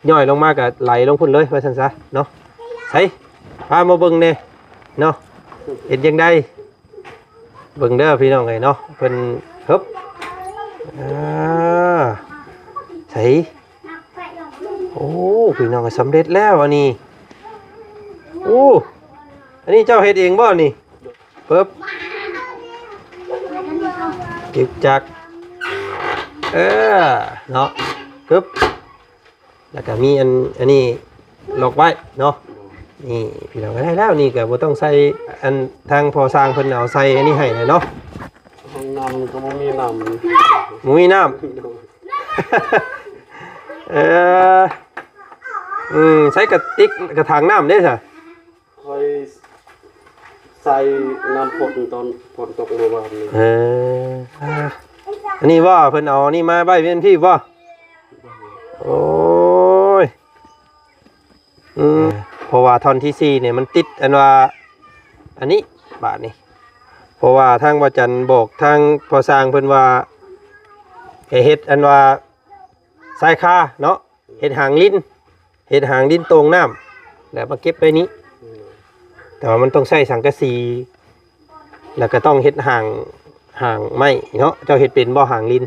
ຍ້ອຍລົງມາກໍໄຫຼລົງພຸ້ນເລີຍວ່າຊັ້ນຊະເນາະ. ໃສ ພາມາເບິ່ງແດ່ເນາະ ເຮັດຈັ່ງໃດ ເບິ່ງເດີພີ່ນ້ອງເອີຍເນາະ. ເພິ່ນ ເຮີບ ອ່າ ໃສ ໂອ້ ພີ່ນ້ອງ ສຳເລັດແລ້ວອັນນີ້. ໂອ້ ອັນນີ້ເຈົ້າເຮັດເອງບໍ່ນີ້? ປຶບ ຈຶ່ກຈັກ ເອີ ເນາະ ປຶບ ແລ້ວກໍມີອັນ ອັນນີ້ລັອກໄວ້ເນາະ. ນີ້ພີ່ນ້ອງ ໄດ້ແລ້ວ ນີ້ກໍບໍ່ຕ້ອງໃສ່ ອັນທາງພໍ່ຊ່າງເພິ່ນເອົາໃສ່ອັນນີ້ໃຫ້ແລ້ວເນາະ. ຫ້ອງນ້ຳກໍບໍ່ມີນ້ຳ ບໍ່ມີນ້ຳ ເອີ ອືມ ໃສ່ກະຕິກ ກະຖັງນ້ຳເດ້ຊະ? ຂ້ອຍໃສ່ນ້ຳຝົນຕອນຝົນຕົກເມື່ອວານນີ້. ເອີ ອັນນີ້ບໍ່ ເພິ່ນເອົາອັນນີ້ມາໄວ້ເປັນທີ່ບໍ່? ໂອ້ຍ ອືມ ເພາະວ່າທ່ອນທີສີ່ນີ້ມັນຕິດອັນວ່າ ອັນນີ້ ບາດນີ້ ເພາະວ່າທາງບ່າວຈັນບອກທາງພໍ່ຊ່າງເພິ່ນວ່າ ໃຫ້ເຮັດອັນວ່າຊາຍຄາເນາະ ເຮັດຫາງລິນ ເຮັດຫາງລິນໂຕ່ງນ້ຳ ແລ້ວມາເກັບໄວ້ນີ້. ແຕ່ວ່າມັນຕ້ອງໃຊ້ສັງກະສີ ແລ້ວກໍຕ້ອງເຮັດຫາງ ຫາງໄມ້ເນາະ. ເຈົ້າເຮັດເປັນບໍ່ຫາງລິນ?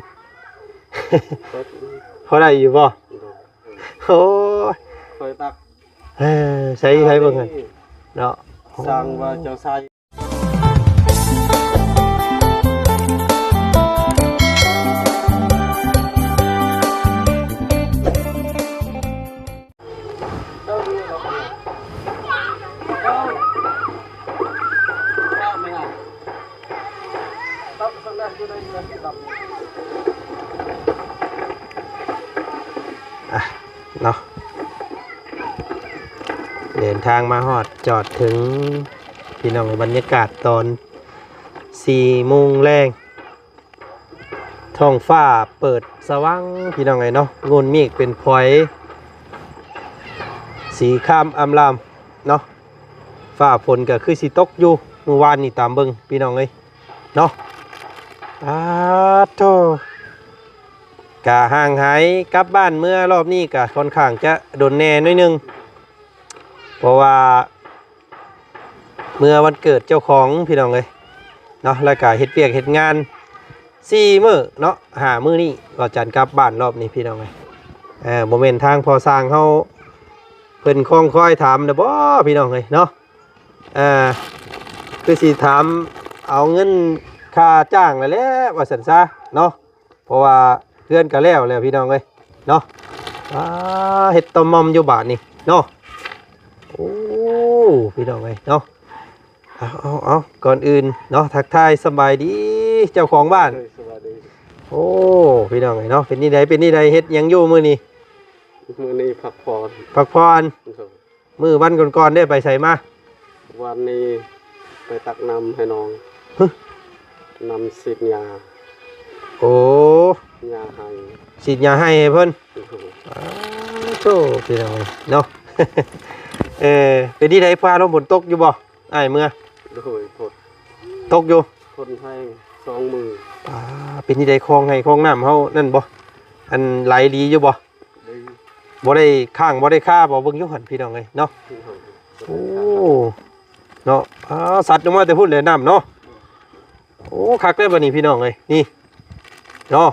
ພໍໄດ້ຢູ່ບໍ່? ໂອ້ຍ ຂ້ອຍຕັກ ເອີ ໃຊ້ໃຊ້ເບິ່ງຫັ້ນເນາະ. ສ້າງວ່າເຈົ້າຊາຍ ອ່ະ ເນາະ ເດີນທາງມາຮອດຈອດເຖິງ ພີ່ນ້ອງ ບັນຍາກາດຕອນສີ່ໂມງແລງ ທ້ອງຟ້າເປີດສະຫວ່າງ ພີ່ນ້ອງເອີຍເນາະ. ໂງນເມກເປັນຝອຍ ສີຄາມອຳລາມເນາະ. ຟ້າຝົນກໍຄືຊິຕົກຢູ່ ມື້ວານນີ້ຕາມເບິ່ງ ພີ່ນ້ອງເອີຍເນາະ. ປາດໂທ້ ກະຫ່າງຫາຍກັບບ້ານເມືອລອບນີ້ກະຄ່ອນຂ້າງຈະດົນແດ່ໜ້ອຍໜຶ່ງ ເພາະວ່າ ເມື່ອວັນເກີດເຈົ້າຂອງ ພີ່ນ້ອງເອີຍເນາະ ແລ້ວກະເຮັດວຽກເຮັດງານສີ່ມື້ເນາະ ຫ້າມື້ນີ້ ບ່າວຈັນກັບບ້ານລອບນີ້ ພີ່ນ້ອງເອີຍ. ເອີ ບໍ່ແມ່ນທາງພໍ່ຊ່າງເຮົາ ເພິ່ນຄອງຄອຍຖາມແລ້ວບໍ່ ພີ່ນ້ອງເອີຍເນາະ? ເອີ ຄືຊິຖາມເອົາເງິນຄ່າຈ້າງແລ້ວແຫຼະ ວ່າຊັ້ນຊະເນາະ. ເພາະວ່າເຮືອນກໍແລ້ວແລ້ວ ພີ່ນ້ອງເອີຍເນາະ. ອ່າ ເຮັດຕໍ່ມອມຢູ່ບາດນີ້ເນາະ. ໂອ້ ພີ່ນ້ອງເອີຍເນາະ. ເອົາ ເອົາ ເອົາ ກ່ອນອື່ນເນາະ ທັກທາຍສະບາຍດີເຈົ້າຂອງບ້ານ. ໂດຍ ສະບາຍດີ. ໂອ້ ພີ່ນ້ອງເອີຍເນາະ ເປັນຈັ່ງໃດ ເປັນຈັ່ງໃດ ເຮັດຫຍັງຢູ່ມື້ນີ້? ມື້ນີ້ພັກຜ່ອນ ພັກຜ່ອນ. ໂດຍ. ມື້ວັນກ່ອນໆ ໄດ້ໄປໃສມາ? ວັນນີ້ໄປຕັກນ້ຳໃຫ້ນ້ອງ. ຮະ? ນ້ຳສີດຫຍ້າ. ໂອ້ ຫຍ້າໄຮ່ ສີດຫຍ້າໄຮ່ໃຫ້ເພິ່ນ. ໂດຍ. ອ້າໂທ້ ພີ່ນ້ອງເອີຍເນາະ. ເອີ ເປັນຈັ່ງໃດ ຟ້າລົມຝົນຕົກຢູ່ບໍ່ ອ້າຍເມືອ? ໂດຍ ຝົນຕົກຢູ່ ຝົນໃຫ້ສອງມື້. ອ່າ ເປັນຈັ່ງໃດ ຄອງໄຮ່ຄອງນ້ຳເຮົານັ້ນບໍ່ ອັນໄຫຼດີຢູ່ບໍ່? ບໍ່ໄດ້ຄ້າງບໍ່ໄດ້ຄາບໍ່ ເບິ່ງຢູ່ຫັ້ນ ພີ່ນ້ອງເອີຍເນາະ. ໂອ້ ເນາະ. ອ່າ ຊັດລົງມາແຕ່ພຸ້ນແຫຼະນ້ຳເນາະ. ໂອ້ ຄັກເດ້ບັດນີ້ ພີ່ນ້ອງເອີຍ ນີ້ເນາະ.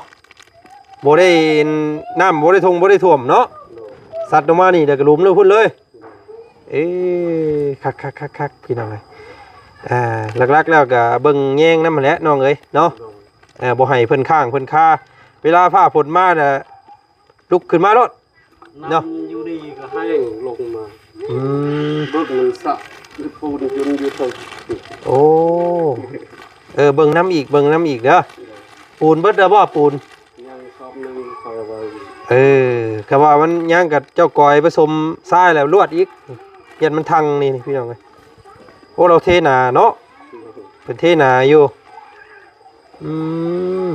ບໍ່ໄດ້ ນ້ຳບໍ່ໄດ້ທົ່ງບໍ່ໄດ້ຖ້ວມເນາະ ຊັດລົງມານີ້ ແລ້ວກໍຫຼຸມເລີຍພຸ້ນເລີຍ. ເອີ ຄັກໆໆໆ ພີ່ນ້ອງເອີຍ. ອ່າ ຫຼັກໆແລ້ວກໍເບິ່ງແຍງນຳຫັ້ນແຫຼະ ນ້ອງເອີຍເນາະ. ເອີ ບໍ່ໃຫ້ເພິ່ນຄ້າງເພິ່ນຄາ ເວລາຟ້າຝົນມານະ ລຸກຂຶ້ນມາໂລດເນາະ. ນ້ຳຢູ່ນີ້ກໍແຫ້ງລົງມາ. ອືມ ເບິ່ງມັນສະ ປູນຈົນຢູ່ເທິງ. ໂອ້ ເອີ ເບິ່ງນຳອີກ ເບິ່ງນຳອີກເດີ. ໂດຍ. ປູນເບິດແລ້ວບໍ່ ປູນ? ຍັງຊອບໜຶ່ງ ຂ້ອຍເອົາໄວ້. ເອີ ກະວ່າມັນຍັງ ກະເຈົ້າກອຍປະສົມຊາຍແລ້ວລວດອີກ ຢ້ານມັນທັງນີ້ ພີ່ນ້ອງເອີຍ. ໂອ້ ລາວເທໜາເນາະ. ໂດຍ. ເພິ່ນເທໜາຢູ່. ອືມ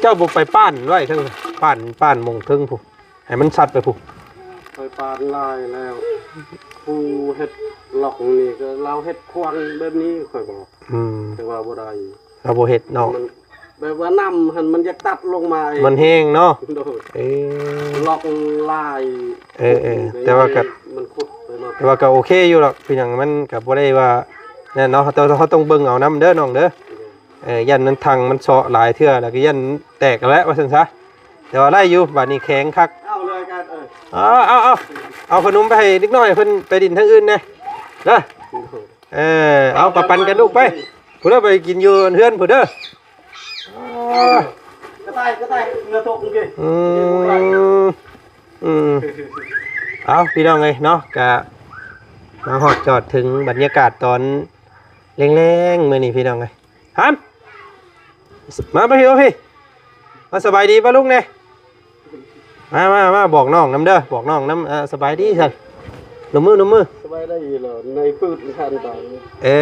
ເຈົ້າບໍ່ໄປປ້ານໄວ້ເທິງ ປ້ານ ປ້ານໝ່ອງເທິງພຸ້ນ ໃຫ້ມັນຊັດໄປພຸ້ນ. ຂ້ອຍປ້ານຫຼາຍແລ້ວ ຜູ້ເຮັດລັອກນີ້ກໍລາວເຮັດຂວາງແບບນີ້ ຂ້ອຍບອກ. ອືມ ແຕ່ວ່າບໍ່ໄດ້ ລາວບໍ່ເຮັດເນາະ. ມັນ ແບບວ່ານ້ຳຫັ້ນມັນຢາກຕັດລົງມາເອງ ມັນແຮງເນາະ ໂດຍ ເອີ ລອກລາຍ ເອີໆ ແຕ່ວ່າກໍ ມັນຂຸດໄປເນາະ ແຕ່ວ່າກໍໂອເຄຢູ່ດອກ ເປັນຫຍັງມັນກໍບໍ່ໄດ້ວ່ານັ້ນເນາະ ແຕ່ວ່າເຮົາຕ້ອງເບິ່ງເອົານຳເດີນ້ອງເດີ ເອີ ຢ້ານມັນທັງມັນເຊາະຫຼາຍເທື່ອ ແລ້ວກໍຢ້ານແຕກແຫຼະວ່າຊັ້ນຊະ ແຕ່ວ່າໄດ້ຢູ່ ບາດນີ້ແຂງຄັກ ເອົາເລີຍກັນ ເອີ ເອົາ ເອົາ ເອົາ ເອົາຂະໜົມໄປໃຫ້ເດັກນ້ອຍເພິ່ນໄປຫຼິ້ນທາງອື່ນແດ່ເດີ ເອີ ເອົາ ປະປັນກັນລູກໄປ ພຸ້ນເດີ ໄປກິນຢູ່ເຮືອນພຸ້ນເດີ ກະຕ່າຍ ກະຕ່າຍ ເຮືອຕົກເມື່ອກີ້ ອືມ ອືມ ເອົາ ພີ່ນ້ອງເອີຍເນາະ ກະມາຮອດຈອດເຖິງບັນຍາກາດຕອນແລງໆ ມື້ນີ້ພີ່ນ້ອງເອີຍ ຫານ ມາ ມາພີ່ ມາພີ່ ມາສະບາຍດີປ້າລຸງແດ່ ມາ ມາ ມາ ບອກນ້ອງນຳເດີ ບອກນ້ອງນຳ ເອີ ສະບາຍດີຊັ້ນ ໜຸ່ມມື ໜຸ່ມມື ສະບາຍດີເລີຍ ໃນພືດທັນຕາ ເອີ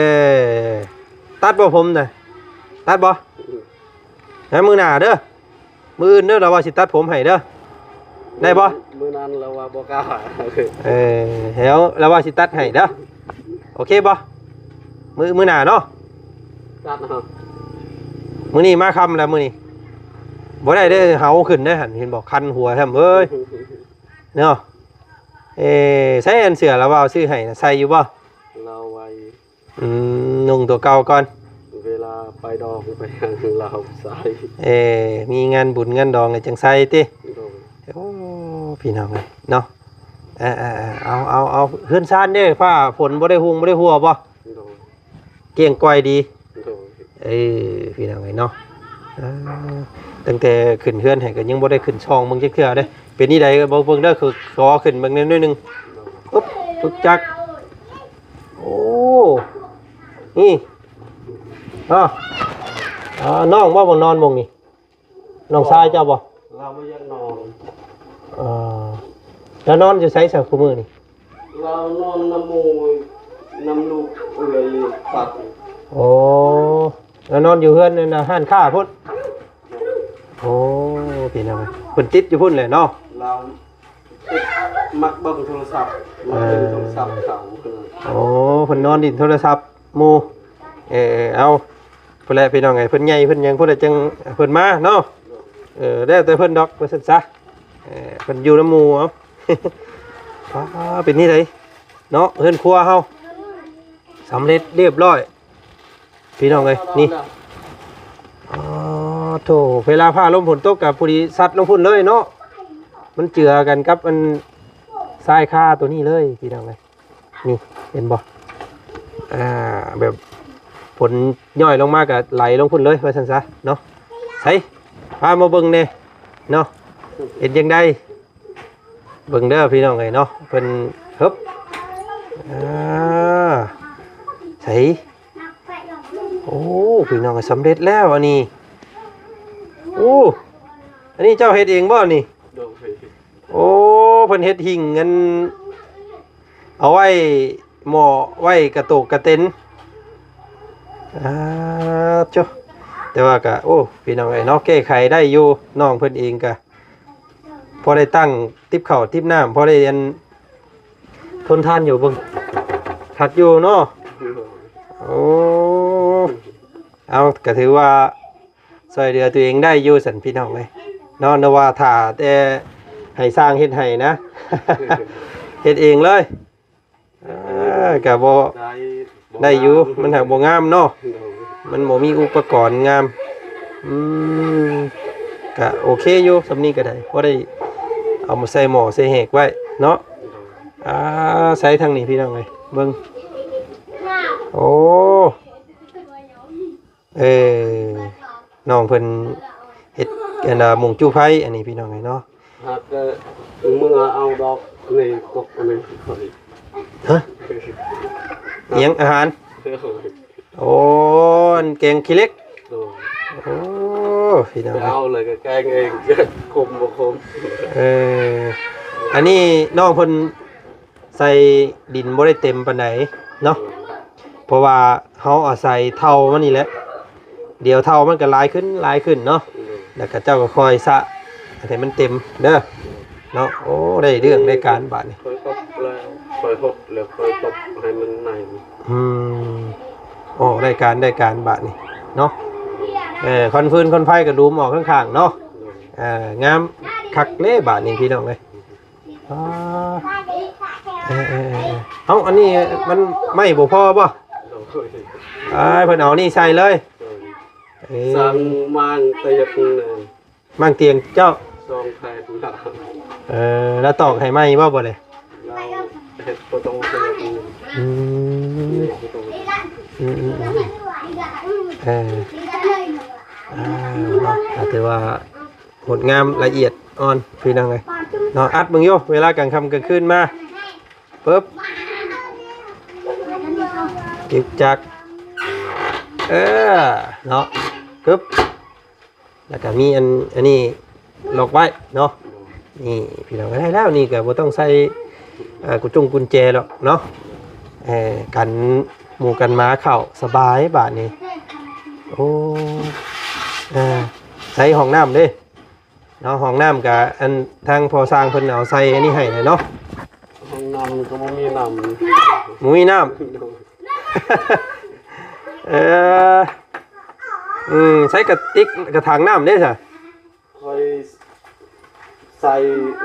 ຕັດບໍ່ຜົມນະ ຕັດບໍ່? ໃນມື້ໜ້າເດີ ມື້ອື່ນເດີ ລາວວ່າຊິຕັດຜົມໃຫ້ເດີ ໄດ້ບໍ່? ມື້ນັ້ນລາວວ່າບໍ່ກ້າ ເອີ ແລ້ວລາວວ່າຊິຕັດໃຫ້ເດີ ໂອເຄບໍ່? ມື້ ມື້ໜ້າເນາະ ຕັດເນາະ ມື້ນີ້ມາຄ່ຳແລ້ວ ມື້ນີ້ບໍ່ໄດ້ເດ້ ເຫົາຂຶ້ນເດ້ຫັ້ນ ເຫັນບໍ່ ຄັນຫົວຊ້ຳເອີຍເນາະ ເອີ ໃສ່ອັນເສື້ອລາວວ່າຊື້ໃຫ້ນະ ໃສ່ຢູ່ບໍ່? ລາວໄວ້ ອືມ ນຸ່ງຕົວເກົ່າກ່ອນ ເວລາໄປດອງໄປຫຍັງລາວໃສ່ ເອີ ມີງານບຸນງານດອງກໍຈັ່ງໃສ່ຕິ ໂດຍ ໂອ້ ພີ່ນ້ອງເອີຍເນາະ ເອີໆ ເອົາ ເອົາ ເອົາ ເຮືອນຊານເດ້ ຟ້າຝົນບໍ່ໄດ້ຮຸ່ງບໍ່ໄດ້ຮົ່ວບໍ່? ໂດຍ ກ້ຽງກ້ອຍດີ ໂດຍ ເອີ ພີ່ນ້ອງເອີຍເນາະ ເອີ ຕັ້ງແຕ່ຂຶ້ນເຮືອນໃຫ້ກໍຍັງບໍ່ໄດ້ຂຶ້ນຊ່ອງເບິ່ງຈັກເທື່ອເດ້ ເປັນນີ້ໃດບໍ່ເບິ່ງເດີ ຄືຂໍຂຶ້ນເບິ່ງໜ້ອຍໜຶ່ງ ໂດຍ ປຶບ ປຶກຈັກ ໂອ້ ນີ້ ອ້າວ ອ້າວ ນ້ອງບໍ່ ບ່ອນນອນໝ່ອງນີ້ ນ້ອງຊາຍເຈົ້າບໍ່? ລາວບໍ່ຢາກນອນ ເອີ ແລ້ວນອນຢູ່ໃສຊະຄູ່ມື້ນີ້? ລາວນອນນຳໝູ່ ນຳລູກເອື້ອຍປັດ ໂອ້ ແລ້ວນອນຢູ່ເຮືອນນັ້ນນະ ຮ້ານຄ້າພຸ້ນ ໂອ້ ພີ່ນ້ອງ ເພິ່ນຕິດຢູ່ພຸ້ນແຫຼະເນາະ ລາວ ມັກເບິ່ງໂທລະສັບ ມັກເບິ່ງ ເອີ ໂທລະສັບເຂົາ ໂອ້ ເພິ່ນນອນຫຼິ້ນໂທລະສັບໝູ່ ເອີ ເອົາ ພຸ້ນແຫຼະພີ່ນ້ອງເອີຍ ເພິ່ນໃຫຍ່ເພິ່ນຫຍັງ ພຸ້ນແຫຼະຈັ່ງເພິ່ນມາເນາະ ເອີ ແລ້ວແຕ່ເພິ່ນດອກ ວ່າຊັ້ນຊະ ເອີ ເພິ່ນຢູ່ນຳໝູ່ເອົາ ປ້າ ເປັນນີ້ໃດເນາະ ເຮືອນຄົວເຮົາ ສຳເລັດລຽບຮ້ອຍ ພີ່ນ້ອງເອີຍ ນີ້ ອໍ ໂທ້ ເວລາຟ້າລົມຝົນຕົກກໍພໍດີຊັດລົງພຸ້ນເລີຍເນາະ ມັນເຈືອກັນກັບອັນຊາຍຄາຕົວນີ້ເລີຍ ພີ່ນ້ອງເອີຍ ນີ້ ເຫັນບໍ່ ອ່າ ແບບຝົນຍ້ອຍລົງມາກໍໄຫຼລົງພຸ້ນເລີຍ ວ່າຊັ້ນຊະເນາະ ໃສ ພາມາເບິ່ງແດ່ເນາະ ເປັນຈັ່ງໃດ? ເບິ່ງເດີພີ່ນ້ອງເອີຍເນາະ ເພິ່ນ ຮຶບ ອ່າ ໃສ ໂອ້ ພີ່ນ້ອງ ສຳເລັດແລ້ວອັນນີ້ ໂອ້ ອັນນີ້ເຈົ້າເຮັດເອງບໍ່ນີ້? ໂດຍ ໂອ້ ເພິ່ນເຮັດຫິ້ງອັນ ເອົາໄວ້ໝໍ້ໄວ້ກະໂຕກກະເຕັນ ອ່າ ໂທ້ ແຕ່ວ່າກະ ໂອ້ ພີ່ນ້ອງເອີຍເນາະ ແກ້ໄຂໄດ້ຢູ່ ນ້ອງເພິ່ນເອງກະ ພໍໄດ້ຕັ້ງຕິບເຂົ້າຕິບນ້ຳ ພໍໄດ້ອັນ ທົນທານຢູ່ ເບິ່ງ ຄັກຢູ່ເນາະ ໂອ້ ເອົາ ກະຖືວ່າຊ່ວຍເຫຼືອຕົວເອງໄດ້ຢູ່ຊັ້ນ ພີ່ນ້ອງເອີຍເນາະ ນຶກວ່າຖ້າແຕ່ໃຫ້ຊ່າງເຮັດໃຫ້ນະ ເຮັດເອງເລີຍ ອ່າ ກະບໍ່ ໄດ້ ໄດ້ຢູ່ ບໍ່ງາມ ມັນຫາກບໍ່ງາມເນາະ ໂດຍ ມັນບໍ່ມີອຸປະກອນງາມ ອືມ ກະໂອເຄຢູ່ ສ່ຳນີ້ກໍໄດ້ ພໍໄດ້ເອົາມາໃສ່ໝໍ້ໃສ່ແຫກໄວ້ເນາະ ໂດຍ ອ່າ ໃສ່ທາງນີ້ພີ່ນ້ອງເອີຍ ເບິ່ງ ໂອ້ ເອີ ນ້ອງເພິ່ນເຮັດອັນນ່າ ມຸງຈູ່ໄຟ ອັນນີ້ພີ່ນ້ອງເອີຍເນາະ ຫາກເມືອເອົາດອກໃນກົກອັນນີ້ ຮະ ອີ່ຫຍັງ ອາຫານ ໂອ້ ອັນແກງຂີ້ເຫຼັກ ໂດຍ ໂອ້ ພີ່ນ້ອງ ໄປເອົາເລີຍ ກໍແກງເອງ ຂົມບໍ່ຂົມ ເອີ ອັນນີ້ນ້ອງເພິ່ນ ໃສ່ດິນບໍ່ໄດ້ເຕັມປານໃດເນາະ ເພາະວ່າເຮົາອາໄສເທົ້າມັນນີ້ແຫຼະ ດຽວເທົ້າມັນກໍຫຼາຍຂຶ້ນ ຫຼາຍຂຶ້ນເນາະ ແລ້ວກໍເຈົ້າກໍຄ່ອຍສະໃຫ້ມັນເຕັມເດີເນາະ ໂອ້ ໄດ້ເລື່ອງໄດ້ການບາດນີ້ ຄ່ອຍຕົບແລ້ວ ຄ່ອຍຫົດແລ້ວ ຄ່ອຍຕົບໃຫ້ມັນໃນ ອືມ ໂອ້ ໄດ້ການ ໄດ້ການບາດນີ້ເນາະ ເອີ ຄວັນຟືນຄວັນໄຟກໍດຸມອອກຂ້າງໆເນາະ. ເອີ ງາມຄັກເດ້ບາດນີ້ພີ່ນ້ອງເອີຍ. ອ່າ ເອີໆໆໆ ເອົ້າ ອັນນີ້ມັນໄມ້ບໍ່ພໍບໍ່? ໂດຍ ອ້າຍ ເພິ່ນເອົານີ້ໃສ່ເລີຍ. ໂດຍ ເອີ ສ້າງມ້າງຕຽງ ມ້າງຕຽງເຈົ້າ ສອງແຜ່ນ. ເອີ ແລ້ວຕອກໃຫ້ໃໝ່ບໍ່ ບໍ່ໄດ້? ລາວເຮັດປະຕູໃຫ້. ອືມ ອືມໆໆ ເອີ ອ່າ ເນາະ ກໍຖືວ່າ ງົດງາມລະອຽດອ່ອນພີ່ນ້ອງເອີຍເນາະ. ອັດເບິ່ງຢູ່ ເວລາກາງຄ່ຳກາງຄືນມາ ປຶບ ຈຶ່ກຈັກ ເອີ ເນາະ ປຶບ ແລ້ວກໍມີອັນ ອັນນີ້ລັອກໄວ້ເນາະ. ນີ້ພີ່ນ້ອງ ໄດ້ແລ້ວ ນີ້ກໍບໍ່ຕ້ອງໃສ່ ເອີ ກຸຈົງກຸນແຈດອກເນາະ. ເອີ ກັນໝູກັນໝາເຂົ້າສະບາຍບາດນີ້. ໂອ້ ເອີ ໃສ່ຫ້ອງນ້ຳເດ້ ເນາະ. ຫ້ອງນ້ຳກະ ອັນ ທາງພໍ່ຊ່າງເພິ່ນເອົາໃສ່ອັນນີ້ໃຫ້ແຫຼະເນາະ. ຫ້ອງນ້ຳກໍບໍ່ມີນ້ຳ ບໍ່ມີນ້ຳ. ເອີ ອືມ ໃສ່ກະຕິກ ກະຖັງນ້ຳເດ້ຊະ? ຂ້ອຍໃສ່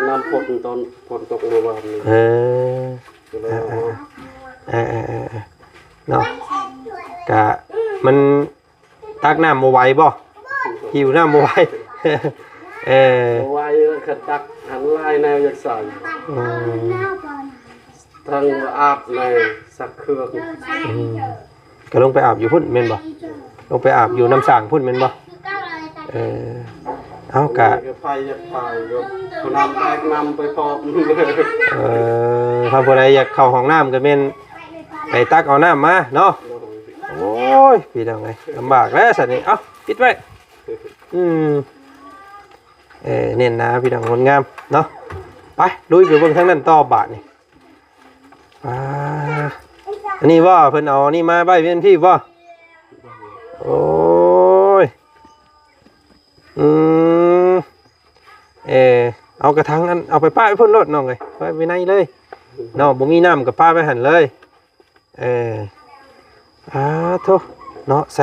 ນ້ຳຝົນຕອນຝົນຕົກເມື່ອວານນີ້. ເອີ ກໍເລີຍ ເອີໆໆ ເນາະ ກະມັນ ຕັກນ້ຳບໍ່ໄຫວບໍ່? ຫິວນ້ຳບໍ່ໄຫວ. ເອີ ບໍ່ໄຫວ ຄັນຕັກຫັ້ນຫຼາຍແນວຢາກໃສ່. ອືມ ທັງອາບໃນຊັກເຄື່ອງ. ອືມ ກໍລົງໄປອາບຢູ່ພຸ້ນແມ່ນບໍ່? ລົງໄປອາບຢູ່ນ້ຳສ້າງພຸ້ນແມ່ນບໍ່? ເອີ ເອົາ ກະ ໄປຢາກໄປຢູ່ ຜູ້ນຳແບກນ້ຳໄປພ້ອມ. ເອີ ຖ້າຜູ້ໃດຢາກເຂົ້າຫ້ອງນ້ຳກໍແມ່ນໄປຕັກເອົານ້ຳມາເນາະ. ໂອ້ຍ ພີ່ນ້ອງເອີຍ ລຳບາກແລ້ວຊັ້ນນີ້. ເອົ້າ ປິດໄວ້. ອືມ ເອີ ແໜ້ນໜາພີ່ນ້ອງ ງົດງາມເນາະ. ໄປ ລຸຍໄປເບິ່ງທາງນັ້ນຕໍ່ບາດນີ້. ອ່າ ອັນນີ້ບໍ່ ເພິ່ນເອົາອັນນີ້ມາໄວ້ເປັນທີ່ບໍ່? ໂອ້ຍ ອືມ ເອີ ເອົາກະຖັງນັ້ນ ເອົາໄປປະໄວ້ພຸ້ນໂລດນ້ອງເອີຍ ໄວ້ ໄວ້ໃນເລີຍເນາະ. ບໍ່ມີນ້ຳກໍປະໄວ້ຫັ້ນເລີຍ. ເອີ ອາໂທ້ ເນາະ ໃສ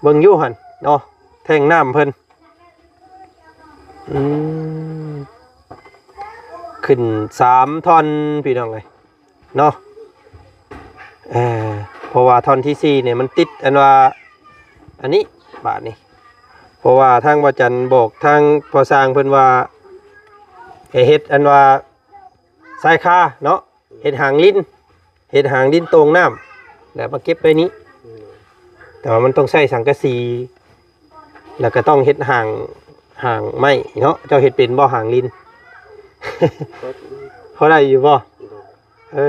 ເບິ່ງຢູ່ຫັ້ນເນາະ ແທ້ງນ້ຳເພິ່ນ. ອືມ ຂຶ້ນສາມທ່ອນພີ່ນ້ອງເອີຍເນາະ. ເອີ ເພາະວ່າທ່ອນທີສີ່ນີ້ມັນຕິດອັນວ່າ ອັນນີ້ ບາດນີ້ ເພາະວ່າທາງບ່າວຈັນບອກທາງພໍ່ຊ່າງເພິ່ນວ່າ ໃຫ້ເຮັດອັນວ່າຊາຍຄາເນາະ ເຮັດຫາງລິນ ເຮັດຫາງລິນໂຕ່ງນ້ຳ ແລ້ວມາເກັບໄວ້ນີ້. ອືມ ແຕ່ວ່າມັນຕ້ອງໃຊ້ສັງກະສີ ແລ້ວກໍຕ້ອງເຮັດຫາງ ຫາງໄມ້ເນາະ. ເຈົ້າເຮັດເປັນບໍ່ ຫາງລິນ? ພໍໄດ້ຢູ່ບໍ່? ເອີ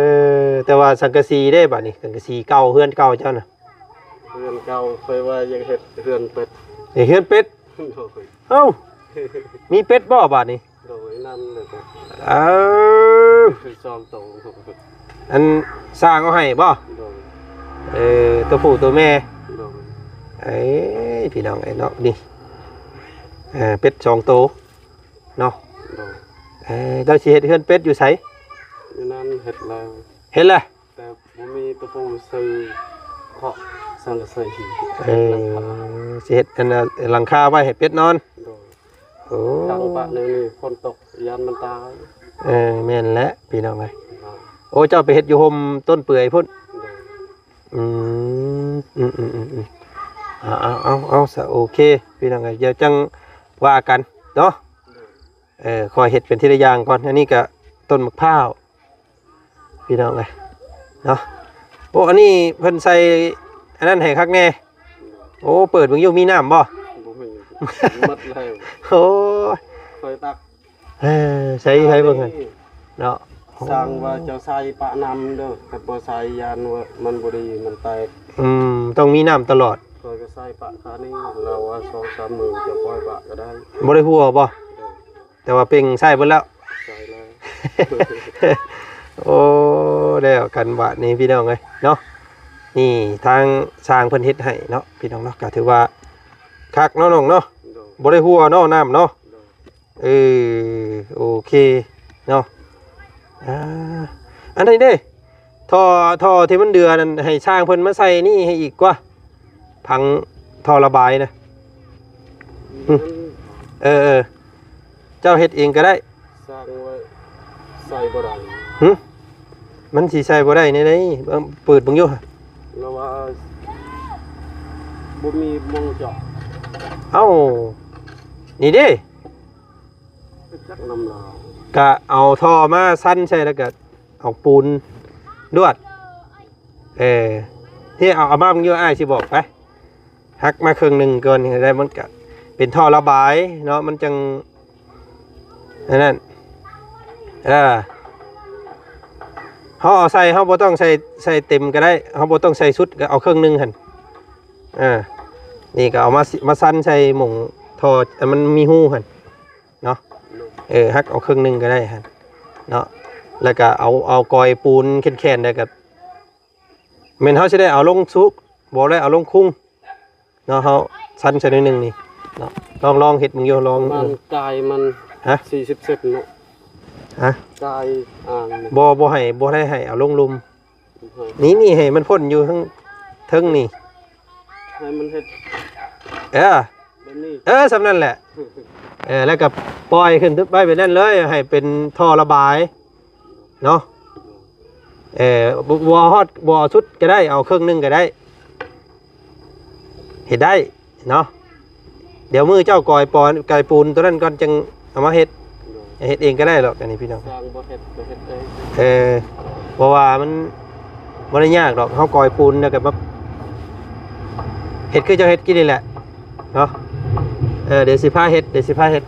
ແຕ່ວ່າສັງກະສີເດ້ ບາດນີ້ ສັງກະສີເກົ່າ ເຮືອນເກົ່າເຈົ້ານະ? ເຮືອນເກົ່າ ຂ້ອຍວ່າຢາກເຮັດເຮືອນເປັດ. ເຮັດເຮືອນເປັດ? ໂດຍ. ເອົ້າ ມີເປັດບໍ່ບາດນີ້? ໂດຍ ນັ້ນແຫຼະ. ເອີ ຄືສອງໂຕ. ອັນສ້າງເອົາໃຫ້ບໍ່? ໂດຍ. ເອີ ຕົວຜູ້ຕົວແມ່? ໂດຍ. ເອີຍ ພີ່ນ້ອງເອີຍເນາະ ນີ້ ເອີ ເປັດສອງໂຕເນາະ. ໂດຍ. ເອີ ເຈົ້າຊິເຮັດເຮືອນເປັດຢູ່ໃສ? ຢູ່ນັ້ນ ເຮັດແລ້ວ. ເຮັດແລ້ວ? ແຕ່ບໍ່ມີຕະປູ ຊື້ເຄາະສັງກະສີ. ເອີ ເຮັດຫຼັງຄາ ຊິເຮັດອັນ ຫຼັງຄາໄວ້ໃຫ້ເປັດນອນ. ໂດຍ. ໂອ້ ທາງບ້ານນີ້ຝົນຕົກຢ້ານມັນຕາຍ. ເອີ ແມ່ນແຫຼະພີ່ນ້ອງເອີຍ. ອ່າ ໂອ້ ເຈົ້າໄປເຮັດຢູ່ຮົ່ມຕົ້ນເປືອຍພຸ້ນ. ໂດຍ. ອືມ ອືມໆໆໆ ເອົາ ເອົາ ເອົາ ເອົາ ສະ ໂອເຄ ພີ່ນ້ອງເອີຍ ດຽວຈັ່ງວ່າກັນເນາະ. ໂດຍ. ເອີ ຂ້ອຍເຮັດເປັນທີລະຢ່າງກ່ອນ. ອັນນີ້ກະຕົ້ນໝາກພ້າວ ພີ່ນ້ອງເອີຍເນາະ. ໂອ້ ອັນນີ້ເພິ່ນໃສ່ອັນນັ້ນໃຫ້ຄັກແນ່. ໂອ້ ເປີດເບິ່ງຢູ່ ມີນ້ຳບໍ່? ບໍ່ມີ ໝົດແລ້ວ. ໂອ້ຍ ຂ້ອຍຕັກ. ເອີ ໃສ່ໃຫ້ເບິ່ງຫັ້ນເນາະ. ສ້າງວ່າເຈົ້າໃສ່ປະນ້ຳເດີ ຄັນບໍ່ໃສ່ຢ້ານວ່າມັນບໍ່ດີ ມັນແຕກ. ອືມ ຕ້ອງມີນ້ຳຕະຫຼອດ. ຂ້ອຍກໍໃສ່ປະຄານີ້ ລາວວ່າສອງສາມມື້ຈະປ່ອຍປະກໍໄດ້. ບໍ່ໄດ້ຮົ່ວບໍ່? ໂດຍ. ແຕ່ວ່າເປັ່ງໃສ່ເບິດແລ້ວ. ໃສ່ແລ້ວ. ໂອ້ ແລ້ວກັນບາດນີ້ພີ່ນ້ອງເອີຍເນາະ. ນີ້ທາງຊ່າງເພິ່ນເຮັດໃຫ້ເນາະ ພີ່ນ້ອງເນາະ. ກໍຖືວ່າຄັກເນາະນ້ອງເນາະ. ໂດຍ. ບໍ່ໄດ້ຮົ່ວເນາະ ນ້ຳເນາະ. ໂດຍ. ເອີ ໂອເຄເນາະ. ອ່າ ອັນນີ້ເດ້ ທໍ່ ທໍ່ທີ່ມັນເດືອນັ້ນ ໃຫ້ຊ່າງເພິ່ນມາໃສ່ນີ້ໃຫ້ອີກກວ່າ ພັງ ທໍ່ລະບາຍນະ. ອືມ ເອີໆ ເຈົ້າເຮັດເອງກໍໄດ້. ສ້າງໄວ້ໃສ່ບໍ່ໄດ້. ຫຶ? ມັນຊິໃສ່ບໍ່ໄດ້ແນວໃດ? ເບິ່ງ ເປີດເບິ່ງຢູ່. ລາວວ່າບໍ່ມີໝ່ອງເຈາະ. ເອົ້າ ນີ້ເດ້. ຈັກນຳລາວ. ກະເອົາທໍ່ມາຊັນໃສ່ ແລ້ວກະເອົາປູນລວດ. ເອີ ທີ່ເອົາ ເອົາມາເບິ່ງຢູ່ ອ້າຍຊິບອກ. ໄປ ຫັກມາເຄິ່ງໜຶ່ງກ່ອນ ໄດ້ ມັນກະເປັນທໍ່ລະບາຍເນາະ ມັນຈັ່ງ ອັນນັ້ນ. ເອີ ເຮົາເອົາໃສ່ ເຮົາບໍ່ຕ້ອງໃສ່ ໃສ່ເຕັມກໍໄດ້ ເຮົາບໍ່ຕ້ອງໃສ່ສຸດ ກໍເອົາເຄິ່ງໜຶ່ງຫັ້ນ. ເອີ ນີ້ກໍເອົາມາ ມາຊັນໃສ່ໝ່ອງທໍ່ ອັນມັນມີຮູຫັ້ນເນາະ. ເອີ ຫັກເອົາເຄິ່ງໜຶ່ງກໍໄດ້ຫັ້ນເນາະ ແລ້ວກໍເອົາ ເອົາກອຍປູນແຂນໆ ແລ້ວກໍ ແມ່ນເຮົາຊິໄດ້ເອົາລົງຊຸ ບໍ່ໄດ້ເອົາລົງຄຸງເນາະ. ເຮົາຊັນໃສ່ໜ້ອຍໜຶ່ງນີ້ເນາະ ລອງ ລອງເຮັດເບິ່ງຢູ່ ລອງ. ປະມານກາຍມັນ ຮະ? ສີ່ສິບເຊັນເນາະ. ຮະ? ກາຍອ່າງນີ້ ບໍ່ ບໍ່ໃຫ້ ບໍ່ໄດ້ໃຫ້ເອົາລົງລຸ່ມ. ນີ້ ນີ້ໃຫ້ມັນພົ້ນຢູ່ເທິງ ເທິງນີ້ ໃຫ້ມັນເຮັດ ເອີ ແບບນີ້ ເອີ ສ່ຳນັ້ນແຫຼະ. ເອີ ແລ້ວກໍປ່ອຍຂຶ້ນໄວ້ແບບນັ້ນເລີຍ ໃຫ້ເປັນທໍ່ລະບາຍເນາະ. ເອີ ບໍ່ ບໍ່ຮອດ ບໍ່ເອົາສຸດກໍໄດ້ ເອົາເຄິ່ງໜຶ່ງກໍໄດ້ ເຮັດໄດ້ເນາະ. ດຽວມື້ເຈົ້າກອຍປອນ ກອຍປູນຕົວນັ້ນກ່ອນ ຈັ່ງເອົາມາເຮັດ. ໂດຍ ເຮັດເອງກໍໄດ້ດອກ ອັນນີ້ພີ່ນ້ອງ. ສ້າງບໍ່ເຮັດກໍເຮັດເອງ. ເອີ ເພາະວ່າມັນບໍ່ໄດ້ຍາກດອກ ເຮົາກອຍປູນແລ້ວກໍມາເຮັດຄືເຈົ້າເຮັດກີ້ນີ້ແຫຼະເນາະ. ເອີ ດຽວຊິພາເຮັດ ດຽວຊິພາເຮັດ.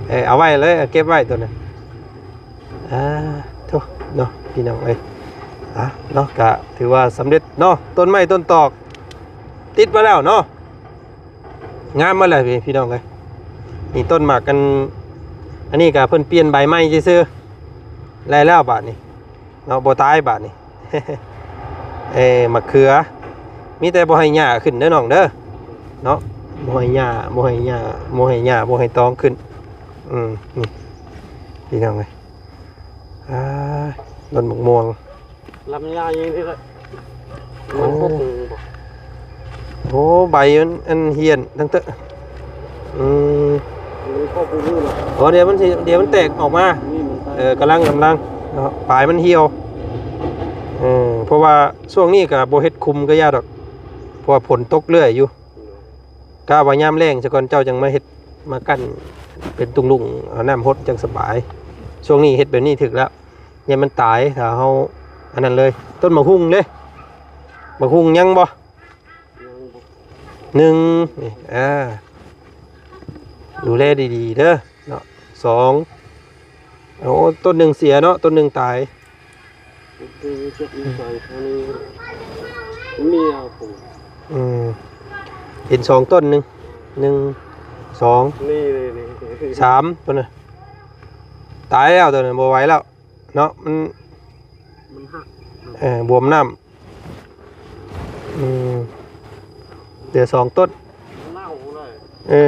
ເອີ ເອົາໄວ້ເລີຍ ເກັບໄວ້ຕົວນັ້ນ. ອ່າ ໂທ້ ເນາະ ພີ່ນ້ອງເອີຍ. ອ່າ ເນາະ ກະຖືວ່າສຳເລັດເນາະ ຕົ້ນໄມ້ຕົ້ນຕອກຕິດມາແລ້ວເນາະ ງາມມາແລ້ວ ພີ່ນ້ອງເອີຍ. ນີ້ຕົ້ນໝາກ ອັນ ອັນນີ້ກະເພິ່ນປ່ຽນໃບໃໝ່ຊື່ໆ ໄດ້ແລ້ວບາດນີ້ເນາະ ບໍ່ຕາຍບາດນີ້. ເອີ ໝາກເຂືອ ມີແຕ່ບໍ່ໃຫ້ຫຍ້າຂຶ້ນເດີນ້ອງເດີເນາະ ບໍ່ໃຫ້ຫຍ້າ ບໍ່ໃຫ້ຫຍ້າ ບໍ່ໃຫ້ຫຍ້າ ບໍ່ໃຫ້ຕອງຂຶ້ນ. ອືມ ນີ້ ພີ່ນ້ອງເອີຍ ອ່າ ຕົ້ນໝາກມ່ວງ ລຳໄຍນີ້ແຫຼະ. ໂອ້ ມັນປົກ ໂອ້ ໃບມັນອັນຫ້ຽນຕັ້ງແຕ່ ອືມ ມັນກໍບໍ່ຮູ້ລະ. ອໍ ດຽວມັນຊິ ດຽວມັນແຕກອອກມາ. ນີ້ມັນ ເອີ ກຳລັງ ກຳລັງເນາະ ປາຍມັນຫ່ຽວ. ເອີ ເພາະວ່າຊ່ວງນີ້ກໍບໍ່ເຮັດຄຸມກໍຢ່າດອກ ເພາະວ່າຝົນຕົກເລື້ອຍຢູ່. ກະວ່າຍາມແລ້ງຊະກ່ອນ ເຈົ້າຈັ່ງມາເຮັດ ມາກັ້ນເປັນຕຸງລຸງ ເອົານ້ຳຫົດຈັ່ງສະບາຍ. ຊ່ວງນີ້ເຮັດແບບນີ້ຖືກແລ້ວ ຢ້ານມັນຕາຍ ຖ້າເຮົາອັນນັ້ນເລີຍ. ຕົ້ນໝາກຫຸ່ງເດ້ ໝາກຫຸ່ງຍັງບໍ່? ຍັງບໍ່. ໜຶ່ງ ນີ້ ອ່າ ດູແລດີໆເດີເນາະ. ສອງ ໂອ້ ຕົ້ນໜຶ່ງເສຍເນາະ ຕົ້ນໜຶ່ງຕາຍ. ເປັນເຈັບນິໄສ ອັນນີ້ເມຍປູກ. ອືມ ເຫັນສອງຕົ້ນ ໜຶ່ງ ໜຶ່ງ ສອງ ນີ້ ນີ້ ນີ້ ສາມ ໂຕນັ້ນຕາຍແລ້ວ ໂຕນັ້ນບໍ່ໄຫວແລ້ວເນາະ ມັນ ມັນຫັກ ເອີ ບວມນ້ຳ. ອືມ ເຫຼືອສອງຕົ້ນ ເນົ່າເລີຍ. ເອີ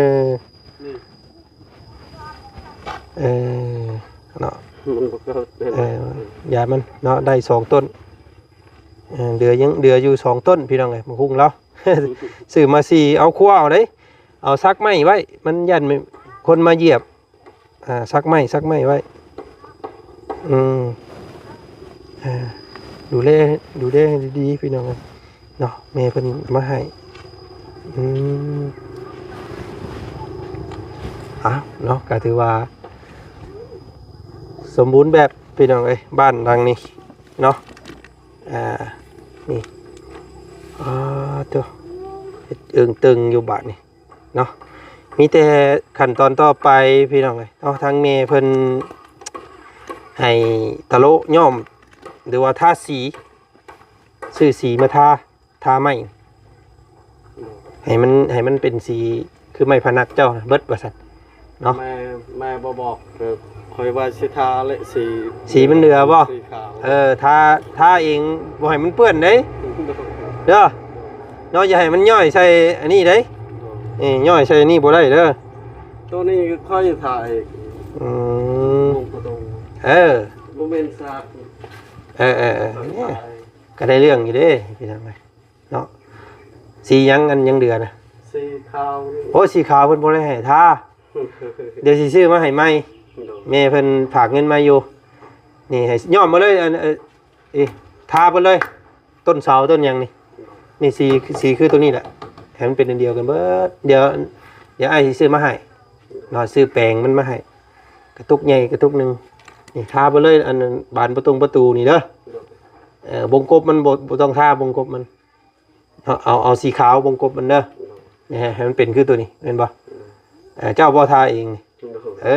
ນີ້ ເອີ ເນາະ ມັນບໍ່ເກີດເລີຍ. ເອີ ຢາມັນເນາະ ໄດ້ສອງຕົ້ນ. ເອີ ເຫຼືອຍັງ ເຫຼືອຢູ່ສອງຕົ້ນ ພີ່ນ້ອງເອີຍ ໝາກຫຸ່ງລາວ ຊື້ມາສີ່ ເອົາຄົວເອົາເດ້ ເອົາສັກໄມ້ໄວ້ ມັນຢ້ານຄົນມາຢຽບ. ອ່າ ສັກໄມ້ ສັກໄມ້ໄວ້. ອືມ ອ່າ ດູແລ ດູແລດີໆ ພີ່ນ້ອງເອີຍເນາະ ແມ່ເພິ່ນເອົາມາໃຫ້. ອືມ ອ່າ ເນາະ ກໍຖືວ່າສົມບູນແບບ ພີ່ນ້ອງເອີຍ ບ້ານຫຼັງນີ້ເນາະ. ອ່າ ນີ້ ອ່າ ໂທ້ ເຮັດເອີງເຕີງຢູ່ບາດນີ້ເນາະ. ມີແຕ່ຂັ້ນຕອນຕໍ່ໄປ ພີ່ນ້ອງເອີຍເນາະ ທາງແມ່ເພິ່ນໃຫ້ຕະໂລະຍ້ອມ ຫຼືວ່າທາສີ ຊື້ສີມາທາ ທາໄມ້ ໃຫ້ມັນ ໃຫ້ມັນເປັນສີຄືໄມ້ພະນັກເຈົ້າເບິດວ່າຊັ້ນເນາະ. ແມ່ ແມ່ບໍ່ບອກ ເອີ ຂ້ອຍວ່າຊິທາແຫຼະ ສີ ສີມັນເຫຼືອບໍ່? ສີຂາວ. ເອີ ທາ ທາເອງ ບໍ່ໃຫ້ມັນເປື້ອນເດ້ ເດີ ເນາະ ຢ່າໃຫ້ມັນຍ້ອຍໃສ່ອັນນີ້ເດ້. ໂດຍ ນີ້ ຍ້ອຍໃສ່ອັນນີ້ບໍ່ໄດ້ເດີ. ໂຕນີ້ຂ້ອຍທາເອງ. ອືມ ເອີ ບໍ່ແມ່ນສາກ. ເອີໆໆ ກໍໄດ້ເລື່ອງຢູ່ເດ້ ພີ່ນ້ອງເອີຍ ເນາະ. ສີຫຍັງ ອັນຍັງເດືອນະ? ສີຂາວນີ້. ໂອ້ ສີຂາວເພິ່ນບໍ່ໄດ້ໃຫ້ທາ. ດຽວຊິຊື້ມາໃຫ້ໃໝ່. ໂດຍ. ແມ່ເພິ່ນຝາກເງິນມາຢູ່. ນີ້ໃຫ້ຍ້ອມມາເລີຍ ອັນ ເອີ ເອີ ທາເບິດເລີຍ ຕົ້ນເສົາຕົ້ນຫຍັງນີ້. ໂດຍ. ນີ້ສີ ສີຄືຕົວນີ້ແຫຼະ ໃຫ້ມັນເປັນອັນດຽວກັນເບິດ. ດຽວ ດຽວອ້າຍຊິຊື້ມາໃຫ້ເນາະ ຊື້ແປງມັນມາໃຫ້ ກະຕຸກໃຫຍ່ກະຕຸກໜຶ່ງ. ນີ້ທາເບິດເລີຍ ອັນ ອັນບານປະຕົງປະຕູນີ້ເດີ. ໂດຍ. ເອີ ວົງກົບມັນບໍ່ ບໍ່ຕ້ອງທາວົງກົບມັນ. ເນາະ ເອົາ ເອົາສີຂາວວົງກົບມັນເດີ. ໂດຍ. ນີ້ ໃຫ້ມັນເປັນຄືຕົວນີ້ແມ່ນບໍ່? ໂດຍ. ເອີ ເຈົ້າບໍ່ທາເອງນີ້? ໂດຍ. ເອີ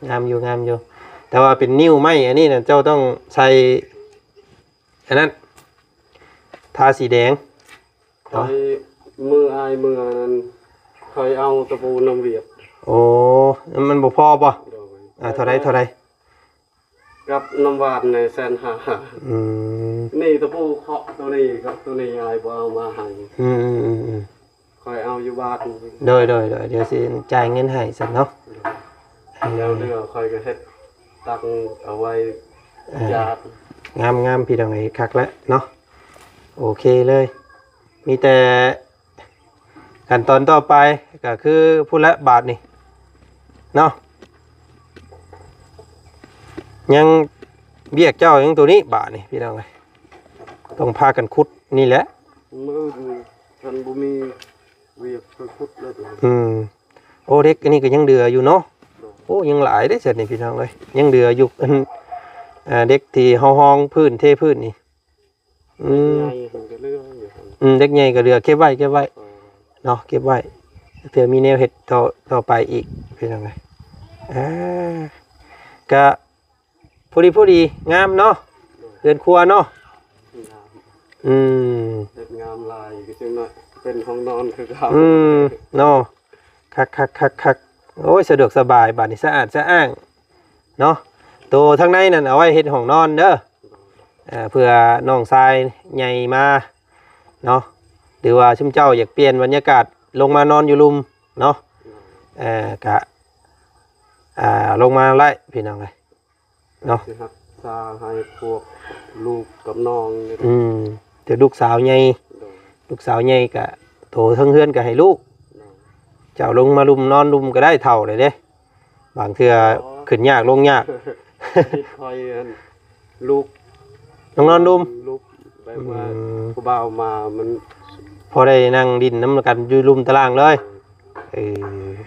ງາມຢູ່ ງາມຢູ່. ແຕ່ວ່າເປັນນິ້ວໄມ້ອັນນີ້ນະ ເຈົ້າຕ້ອງໃສ່ອັນນັ້ນ ທາສີແດງ. ຂ້ອຍ ເນາະ ມື້ອ້າຍເມືອນັ້ນ ຂ້ອຍເອົາຕະປູນຳຫວຽດ. ໂອ້ ມັນບໍ່ພໍບໍ່? ໂດຍ. ອ່າ ເທົ່າໃດ ເທົ່າໃດ? ກັບນ້ຳຫວານໃນແສນຫ້າ. ອືມ. ນີ້ຕະປູເຄາະຕົວນີ້ກັບຕົວນີ້ ອ້າຍບໍ່ເອົາມາໃຫ້. ອືມໆໆໆ. ຂ້ອຍເອົາຢູ່ບ້ານ. ໂດຍໆໆ ດຽວຊິຈ່າຍເງິນໃຫ້ຊັ້ນເນາະ. ໂດຍ. ແລ້ວເຫຼືອຂ້ອຍກໍເຮັດຕັງເອົາໄວ້ ເອີ ຢາດ. ງາມໆ ພີ່ນ້ອງເອີຍ ຄັກແລ້ວເນາະ. ໂອເຄເລີຍ ມີແຕ່ ຂັ້ນຕອນຕໍ່ໄປກໍຄືພຸ້ນແຫຼະບາດນີ້ເນາະ. ຍັງວຽກເຈົ້າຍັງໂຕນີ້ບາດນີ້ພີ່ນ້ອງເອີຍ ຕ້ອງພາກັນຂຸດນີ້ແຫຼະ. ມື້ອື່ນຄັນບໍ່ມີວຽກໄປຂຸດແລ້ວ. ອືມ. ໂອ້ ເດັກອັນນີ້ກໍຍັງເຫຼືອຢູ່ເນາະ. ໂດຍ. ໂອ້ ຍັງຫຼາຍເດ້ຊັ້ນນີ້ພີ່ນ້ອງເອີຍ ຍັງເຫຼືອຢູ່ ອັນ ເອີ ເດັກທີ່ເຮົາຮອງພື້ນເທພື້ນນີ້. ອືມ. ເດັກໃຫຍ່ກໍເຫຼືອຢູ່. ອືມ ເດັກໃຫຍ່ກໍເຫຼືອ ເກັບໄວ້ ເກັບໄວ້ ເອີ ເນາະ ເກັບໄວ້ ເພື່ອມີແນວເຮັດຕໍ່ ຕໍ່ໄປອີກພີ່ນ້ອງເອີຍ. ອ່າ ກະພໍດີ ພໍດີ ງາມເນາະ. ໂດຍ. ເຮືອນຄົວເນາະ. ງາມ. ອືມ. ເຮັດງາມຫຼາຍ ຄືຈັງໜ້ອຍເປັນຫ້ອງນອນຄືເກົ່າ. ອືມ ເນາະ. ຄັກໆໆໆ ໂອ້ຍ ສະດວກສະບາຍ ບາດນີ້ສະອາດສະອ້າງເນາະ. ໂຕທາງໃນນັ້ນເອົາໄວ້ເຮັດຫ້ອງນອນເດີ. ເອີ ເພື່ອນ້ອງຊາຍໃຫຍ່ມາເນາະ ຫຼືວ່າຊຸມເຈົ້າຢາກປ່ຽນບັນຍາກາດລົງມານອນຢູ່ລຸ່ມເນາະ. ເອີ ກະ ອ່າ ລົງມາໄດ້ພີ່ນ້ອງເອີຍເນາະ. ຊິຮັກສາໃຫ້ພວກລູກກັບນ້ອງນີ້. ອືມ ແຕ່ລູກສາວໃຫຍ່. ໂດຍ. ລູກສາວໃຫຍ່ກະໂຕເທິງເຮືອນກະໃຫ້ລູກ. ໂດຍ. ເຈົ້າລົງມາລຸ່ມນອນລຸ່ມກໍໄດ້ ເຖົ້າແລ້ວເດ້. ບາງເທື່ອ ອໍ ຂຶ້ນຍາກລົງຍາກ. ຄິດຄອຍອັນລູກ ຕ້ອງນອນລຸ່ມ ລູກແບບວ່າ ອືມ ຜູ້ບ່າວມາມັນ ພໍໄດ້ນັ່ງຫຼິ້ນນຳກັນຢູ່ລຸ່ມຕາລ່າງເລີຍ. ເອີ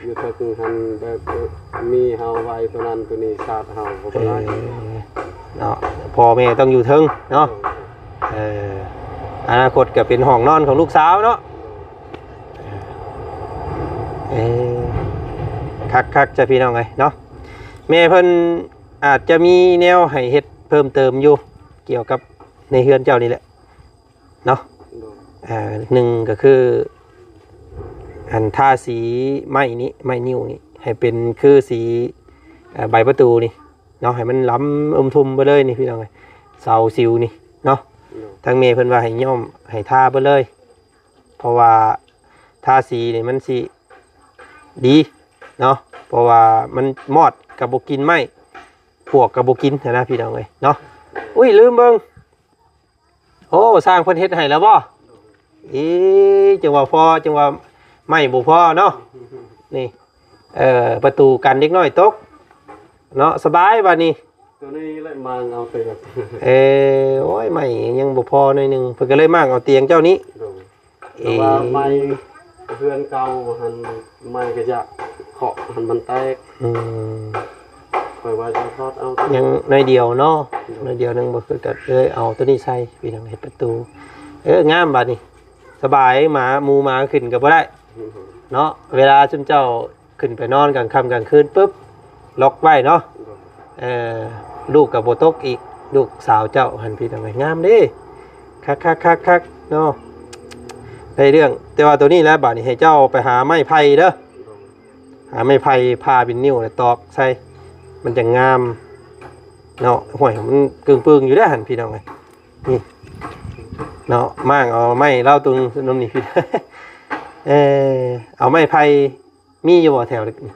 ຢູ່ເທິງຫັ້ນແບບ ເອີ ມີເຮົາໄວ້ຕົວນັ້ນຕົວນີ້ ຊາດເຮົາກໍບໍ່ໄດ້. ເອີ ເນາະ ພໍ່ແມ່ຕ້ອງຢູ່ເທິງເນາະ. ເອີ ເອີ ອະນາຄົດກໍເປັນຫ້ອງນອນຂອງລູກສາວເນາະ. ເອີ ຄັກໆ ຈ້ະ ພີ່ນ້ອງເອີຍເນາະ. ແມ່ເພິ່ນອາດຈະມີແນວໃຫ້ເຮັດເພີ່ມເຕີມຢູ່ ກ່ຽວກັບໃນເຮືອນເຈົ້ານີ້ແຫຼະເນາະ. ໂດຍ. ເອີ ໜຶ່ງກໍຄື ອັນ ທາສີໄມ້ນີ້ ໄມ້ນິ້ວນີ້ ໃຫ້ເປັນຄືສີ ເອີ ໃບປະຕູນີ້ເນາະ ໃຫ້ມັນລຳອຶມທຸ່ມໄປເລີຍນີ້ ພີ່ນ້ອງເອີຍ ເສົາສິວນີ້ເນາະ. ໂດຍ. ທາງແມ່ເພິ່ນວ່າໃຫ້ຍ້ອມ ໃຫ້ທາໄປເລີຍ ເພາະວ່າທາສີນີ້ມັນຊິດີເນາະ ເພາະວ່າມັນມອດກໍບໍ່ກິນໄມ້ ປວກກໍບໍ່ກິນຫັ້ນນະ ພີ່ນ້ອງເອີຍເນາະ. ອຸ້ຍ ລືມເບິ່ງ ໂອ້ ຊ່າງເພິ່ນເຮັດໃຫ້ແລ້ວບໍ່? ອີ ຈັ່ງວ່າພໍ ຈັ່ງວ່າໄມ້ບໍ່ພໍເນາະ. ນີ້ ເອີ ປະຕູກັນເດັກນ້ອຍຕົກເນາະ ສະບາຍບາດນີ້. ຕົວນີ້ແຫຼະມ້າງເອົາເຕີບ. ເອີ ໂອ້ຍ ໄມ້ຍັງບໍ່ພໍໜ້ອຍໜຶ່ງ ເພິ່ນກໍເລີຍມ້າງເອົາຕຽງເຈົ້ານີ້. ໂດຍ. ເອີ ແຕ່ວ່າໄມ້ເຮືອນເກົ່າຫັ້ນ ໄມ້ກະຢາກເຄາະຫັ້ນມັນແຕກ. ອືມ. ຂ້ອຍວ່າຈະຖອດເອົາ ຍັງໜ້ອຍດຽວເນາະ. ໂດຍ. ໜ້ອຍດຽວໜຶ່ງ ບໍ່ຄື ກໍເລີຍເອົາຕົວນີ້ໃສ່ ພີ່ນ້ອງ ເຮັດປະຕູ. ເອີ ງາມບາດນີ້ ສະບາຍ ໝາ ໝູໝາຂຶ້ນກໍບໍ່ໄດ້ ອືມ ເນາະ. ເວລາຊຸມເຈົ້າ ຂຶ້ນໄປນອນກາງຄ່ຳກາງຄືນປຶບ ລັອກໄວ້ເນາະ. ໂດຍ. ເອີ ລູກກໍບໍ່ຕົກອີກ ລູກສາວເຈົ້າຫັ້ນ ພີ່ນ້ອງເອີຍ ງາມເດ້. ຄັກໆໆໆ ເນາະ ໄດ້ເລື່ອງ. ແຕ່ວ່າໂຕນີ້ແຫຼະ ບາດນີ້ໃຫ້ເຈົ້າໄປຫາໄມ້ໄຜ່ເດີ ໂດຍ ຫາໄມ້ໄຜ່ຜ່າເປັນນິ້ວແລ້ວຕອກໃສ່ ມັນຈະງາມເນາະ. ຫ້ວຍ ມັນກຶ່ງປຶ່ງຢູ່ເດ້ຫັ້ນ ພີ່ນ້ອງເອີຍ ນີ້ເນາະ. ມ້າງເອົາໄມ້ລາວຕຸງນຳນີ້ ເອີ ເອົາໄມ້ໄຜ່ ມີຢູ່ບໍ່ແຖວນີ້? ມີ.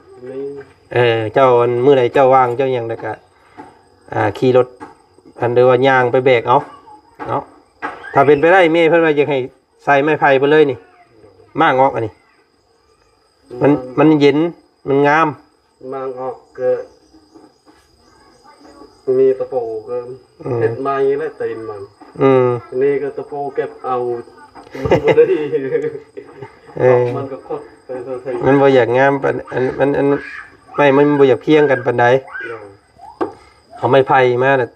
ເອີ ເຈົ້າ ອັນ ມື້ໃດເຈົ້າວ່າງເຈົ້າຫຍັງ ແລ້ວກະ ອ່າ ຂີ່ລົດ ອັນ ຫຼືວ່າຍ່າງໄປແບກເອົາເນາະ. ຖ້າເປັນໄປໄດ້ ແມ່ເພິ່ນວ່າຢາກໃຫ້ໃສ່ໄມ້ໄຜ່ໄປເລີຍນີ້ ມ້າງອອກອັນນີ້ ມັນ ມັນເຢັນ ມັນງາມ ມ້າງອອກກໍມີຕະປູກໍ ອືມ ເຮັດໃໝ່ແລ້ວຕີນມັນ ອືມ ນີ້ກໍຕະປູເກັບເອົາ ມັນບໍ່ໄດ້ ເອີ ມັນກໍຄົດໄປເທົ່າໃດ ມັນບໍ່ຢາກງາມປານ ອັນ ມັນ ອັນ ໄມ້ມັນບໍ່ຢາກພຽງກັນປານໃດ ໂດຍ ເອົາໄມ້ໄຜ່ມາແລ້ວ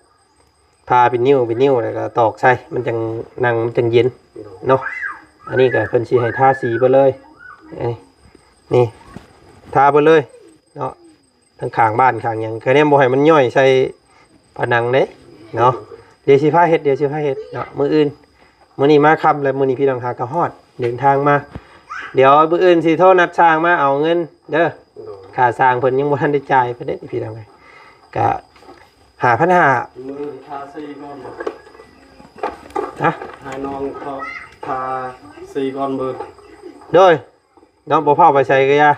ຜ່າເປັນນິ້ວເປັນນິ້ວ ແລ້ວກໍຕອກໃສ່ ມັນຈັ່ງນັ່ງ ມັນຈັ່ງເຢັນເນາະ. ອັນນີ້ກໍເພິ່ນຊິໃຫ້ທາສີເບິດເລີຍ ນີ້ ນີ້ ທາເບິດເລີຍເນາະ ທັງຂ້າງບ້ານຂ້າງຫຍັງ ກະແນມບໍ່ໃຫ້ມັນຍ້ອຍໃສ່ຜະໜັງເດ້ເນາະ. ດຽວຊິພາເຮັດ ດຽວຊິພາເຮັດເນາະ ມື້ອື່ນ. ມື້ນີ້ມາຄ່ຳແລ້ວ ມື້ນີ້ພີ່ນ້ອງຫາກໍຮອດ ເດີນທາງມາ. ດຽວມື້ອື່ນຊິໂທນັດຊ່າງມາເອົາເງິນເດີ. ໂດຍ ຄ່າຊ່າງເພິ່ນຍັງບໍ່ທັນໄດ້ຈ່າຍເພິ່ນເດ້ ພີ່ນ້ອງເອີຍ. ກະຫ້າພັນຫ້າ ມື້ທາສີກ່ອນບໍ່? ຮະ? ໃຫ້ນ້ອງເຂົາທາສີກ່ອນມື້. ໂດຍ ເນາະ ບໍ່ພາໄປໃສກໍຢ່າ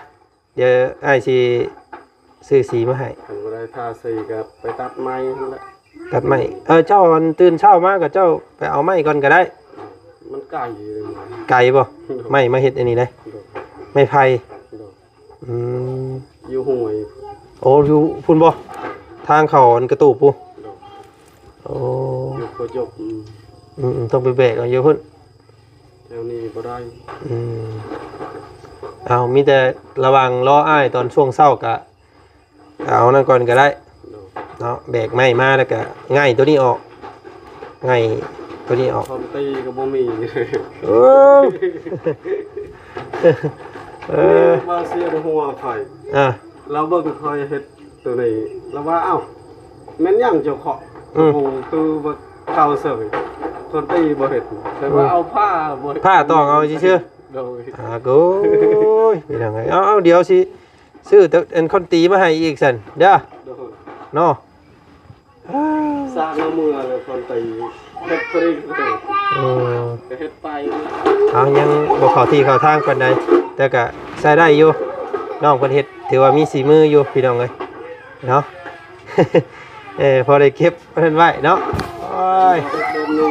ດຽວອ້າຍຊິຊື້ສີມາໃຫ້. ຄັນບໍ່ໄດ້ທາສີກໍໄປຕັດໄມ້ຫັ້ນແຫຼະ. ຕັດໄມ້ ເອີ ເຈົ້າອັນຕື່ນເຊົ້າມາກໍເຈົ້າໄປເອົາໄມ້ກ່ອນກໍໄດ້. ມັນໄກເລີຍ. ໄກບໍ່? ໄມ້ມາເຮັດອັນນີ້ເດ້. ໂດຍ ໄມ້ໄຜ່. ໂດຍ ອືມ ຢູ່ຫ້ວຍ. ໂອ້ ຢູ່ພຸ້ນບໍ່? ທາງເຂົ້າອັນກະຕູບພຸ້ນ. ໂດຍ ໂອ້ ຢູ່ຂົວຈົກ. ອືມ ອືມ ຕ້ອງໄປແບກເອົາຢູ່ພຸ້ນ ແຖວນີ້ບໍ່ໄດ້. ອືມ ເອົາ ມີແຕ່ລະຫວ່າງລໍອ້າຍຕອນຊ່ວງເຊົ້າກະເອົານັ້ນກ່ອນກໍໄດ້. ໂດຍ ເນາະ ແບກໄມ້ມາແລ້ວກະໄງ່ຕົວນີ້ອອກ ໄງ່ຕົວນີ້ອອກ. ຄົນຕີກໍບໍ່ມີ. ເອີ ເອີ ມາເສຍຫົວຂ້ອຍ. ອ່າ ລາວເບິ່ງຂ້ອຍເຮັດຕົວນີ້ ລາວວ່າ ເອົ້າ ແມ່ນຫຍັງເຈົ້າເຄາະ? ອືມ ໂອ້ ຄືວ່າເກົ່າເສີຍ ຄົນຕີບໍ່ເຮັດ ແຕ່ວ່າ ອືມ ເອົາຜ້າບໍ່ ຜ້າຕອງເອົາຊື່ໆ. ໂດຍ ອ່າ ໂອ້ຍ ພີ່ນ້ອງເອີຍ ເອົາ ເອົາ ດຽວຊິ ຊື້ແຕ່ອັນຄົນຕີມາໃຫ້ອີກຊັ້ນເດີ. ໂດຍ ເນາະ ສ້າງເອົາເມືອແລ້ວຄົນຕີເຮັດຟຣີ. ອືມ ກໍເຮັດໄປ. ເອົາ ຍັງບໍ່ເຂົ້າທີ່ເຂົ້າທາງປານໃດ ແຕ່ກໍໃຊ້ໄດ້ຢູ່ ນ້ອງເພິ່ນເຮັດ ຖືວ່າມີສີມືຢູ່ ພີ່ນ້ອງເອີຍ ເນາະ. ເອີ ພໍໄດ້ເກັບເພິ່ນໄວ້ເນາະ. ໂອ້ຍ ເຮັດແບບນີ້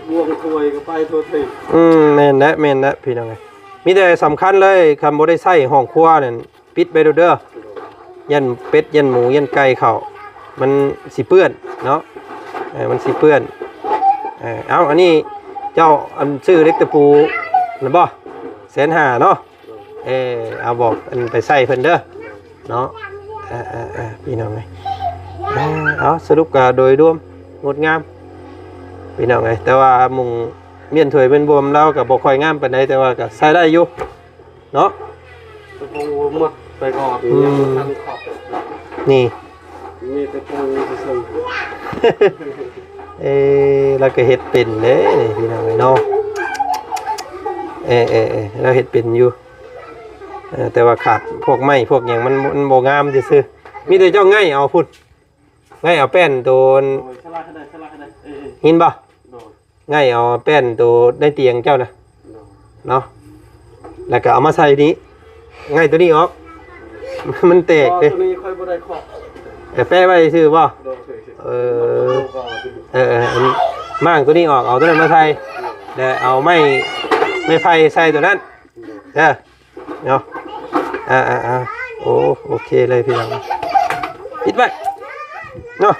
ບ່ວງຖ້ວຍກໍໄປທົ່ວທີບ. ອືມ ແມ່ນແຫຼະ ແມ່ນແຫຼະ ພີ່ນ້ອງເອີຍ. ມີແຕ່ສຳຄັນເລີຍ ຄັນບໍ່ໄດ້ໃຊ້ຫ້ອງຄົວນັ້ນ ປິດໄວ້ໂດດເດີ ຢ້ານເປັດ ຢ້ານໝູ ຢ້ານໄກ່ເຂົ້າ ມັນຊິເປື້ອນເນາະ. ເອີ ມັນຊິເປື້ອນ. ເອີ ເອົາ ອັນນີ້ເຈົ້າ ອັນ ຊື້ເຫຼັກຕະປູນັ້ນບໍ່? ແສນຫ້າເນາະ. ເອີ ເອົາ ບອກອັນໄປໃສ່ເພິ່ນເດີເນາະ. ເອີໆໆ ພີ່ນ້ອງເອີຍ ເອົາ ສະຫຼຸບກໍໂດຍລວມງົດງາມ ພີ່ນ້ອງເອີຍ. ແຕ່ວ່າມຸງມ້ຽນຖ້ວຍມ້ຽນບ່ວມລາວກໍບໍ່ຄ່ອຍງາມປານໃດ ແຕ່ວ່າກໍໃຊ້ໄດ້ຢູ່ ເນາະ. ຕະປູໝົດໄປກ່ອນ. ອືມ ຍັງບໍ່ທັນເຄາະ. ນີ້ ມີແຕ່ປູຊື່ໆ. ເອີ ລາວກໍເຮັດເປັນເດ້ນີ້ ພີ່ນ້ອງເອີຍເນາະ. ເອີໆໆ ລາວເຮັດເປັນຢູ່. ເອີ ແຕ່ວ່າຂາດພວກໄມ້ພວກຫຍັງ ມັນ ມັນບໍ່ງາມຊື່ໆ. ມີແຕ່ເຈົ້າໄງ່ເອົາພຸ້ນ ໄງ່ເອົາແປ້ນໂຕ ໂດຍ ສະລະໃຫ້ໄດ້ ສະລະໃຫ້ໄດ້. ເອີໆ ເຫັນບໍ່? ໂດຍ ໄງ່ເອົາແປ້ນໂຕໃນຕຽງເຈົ້ານະ ໂດຍ ເນາະ ແລ້ວກໍເອົາມາໃສ່ນີ້ ໄງ່ຕົວນີ້ອອກ ມັນແຕກເດ້. ຕົວນີ້ຂ້ອຍບໍ່ໄດ້ເຄາະ ແຕ່ແປະໄວ້ຊື່ບໍ່? ໂດຍ ເອີ ເອີໆ ອັນມ້າງຕົວນີ້ອອກ ເອົາຕົວນັ້ນມາໃສ່ ແລ້ວເອົາໄມ້ ໄມ້ໄຜ່ໃສ່ຕົວນັ້ນ ໂດຍ ເດີ. ເນາະ ອ່າໆໆ ໂອ້ ໂອເຄເລີຍພີ່ນ້ອງ ປິດໄວ້ເນາະ.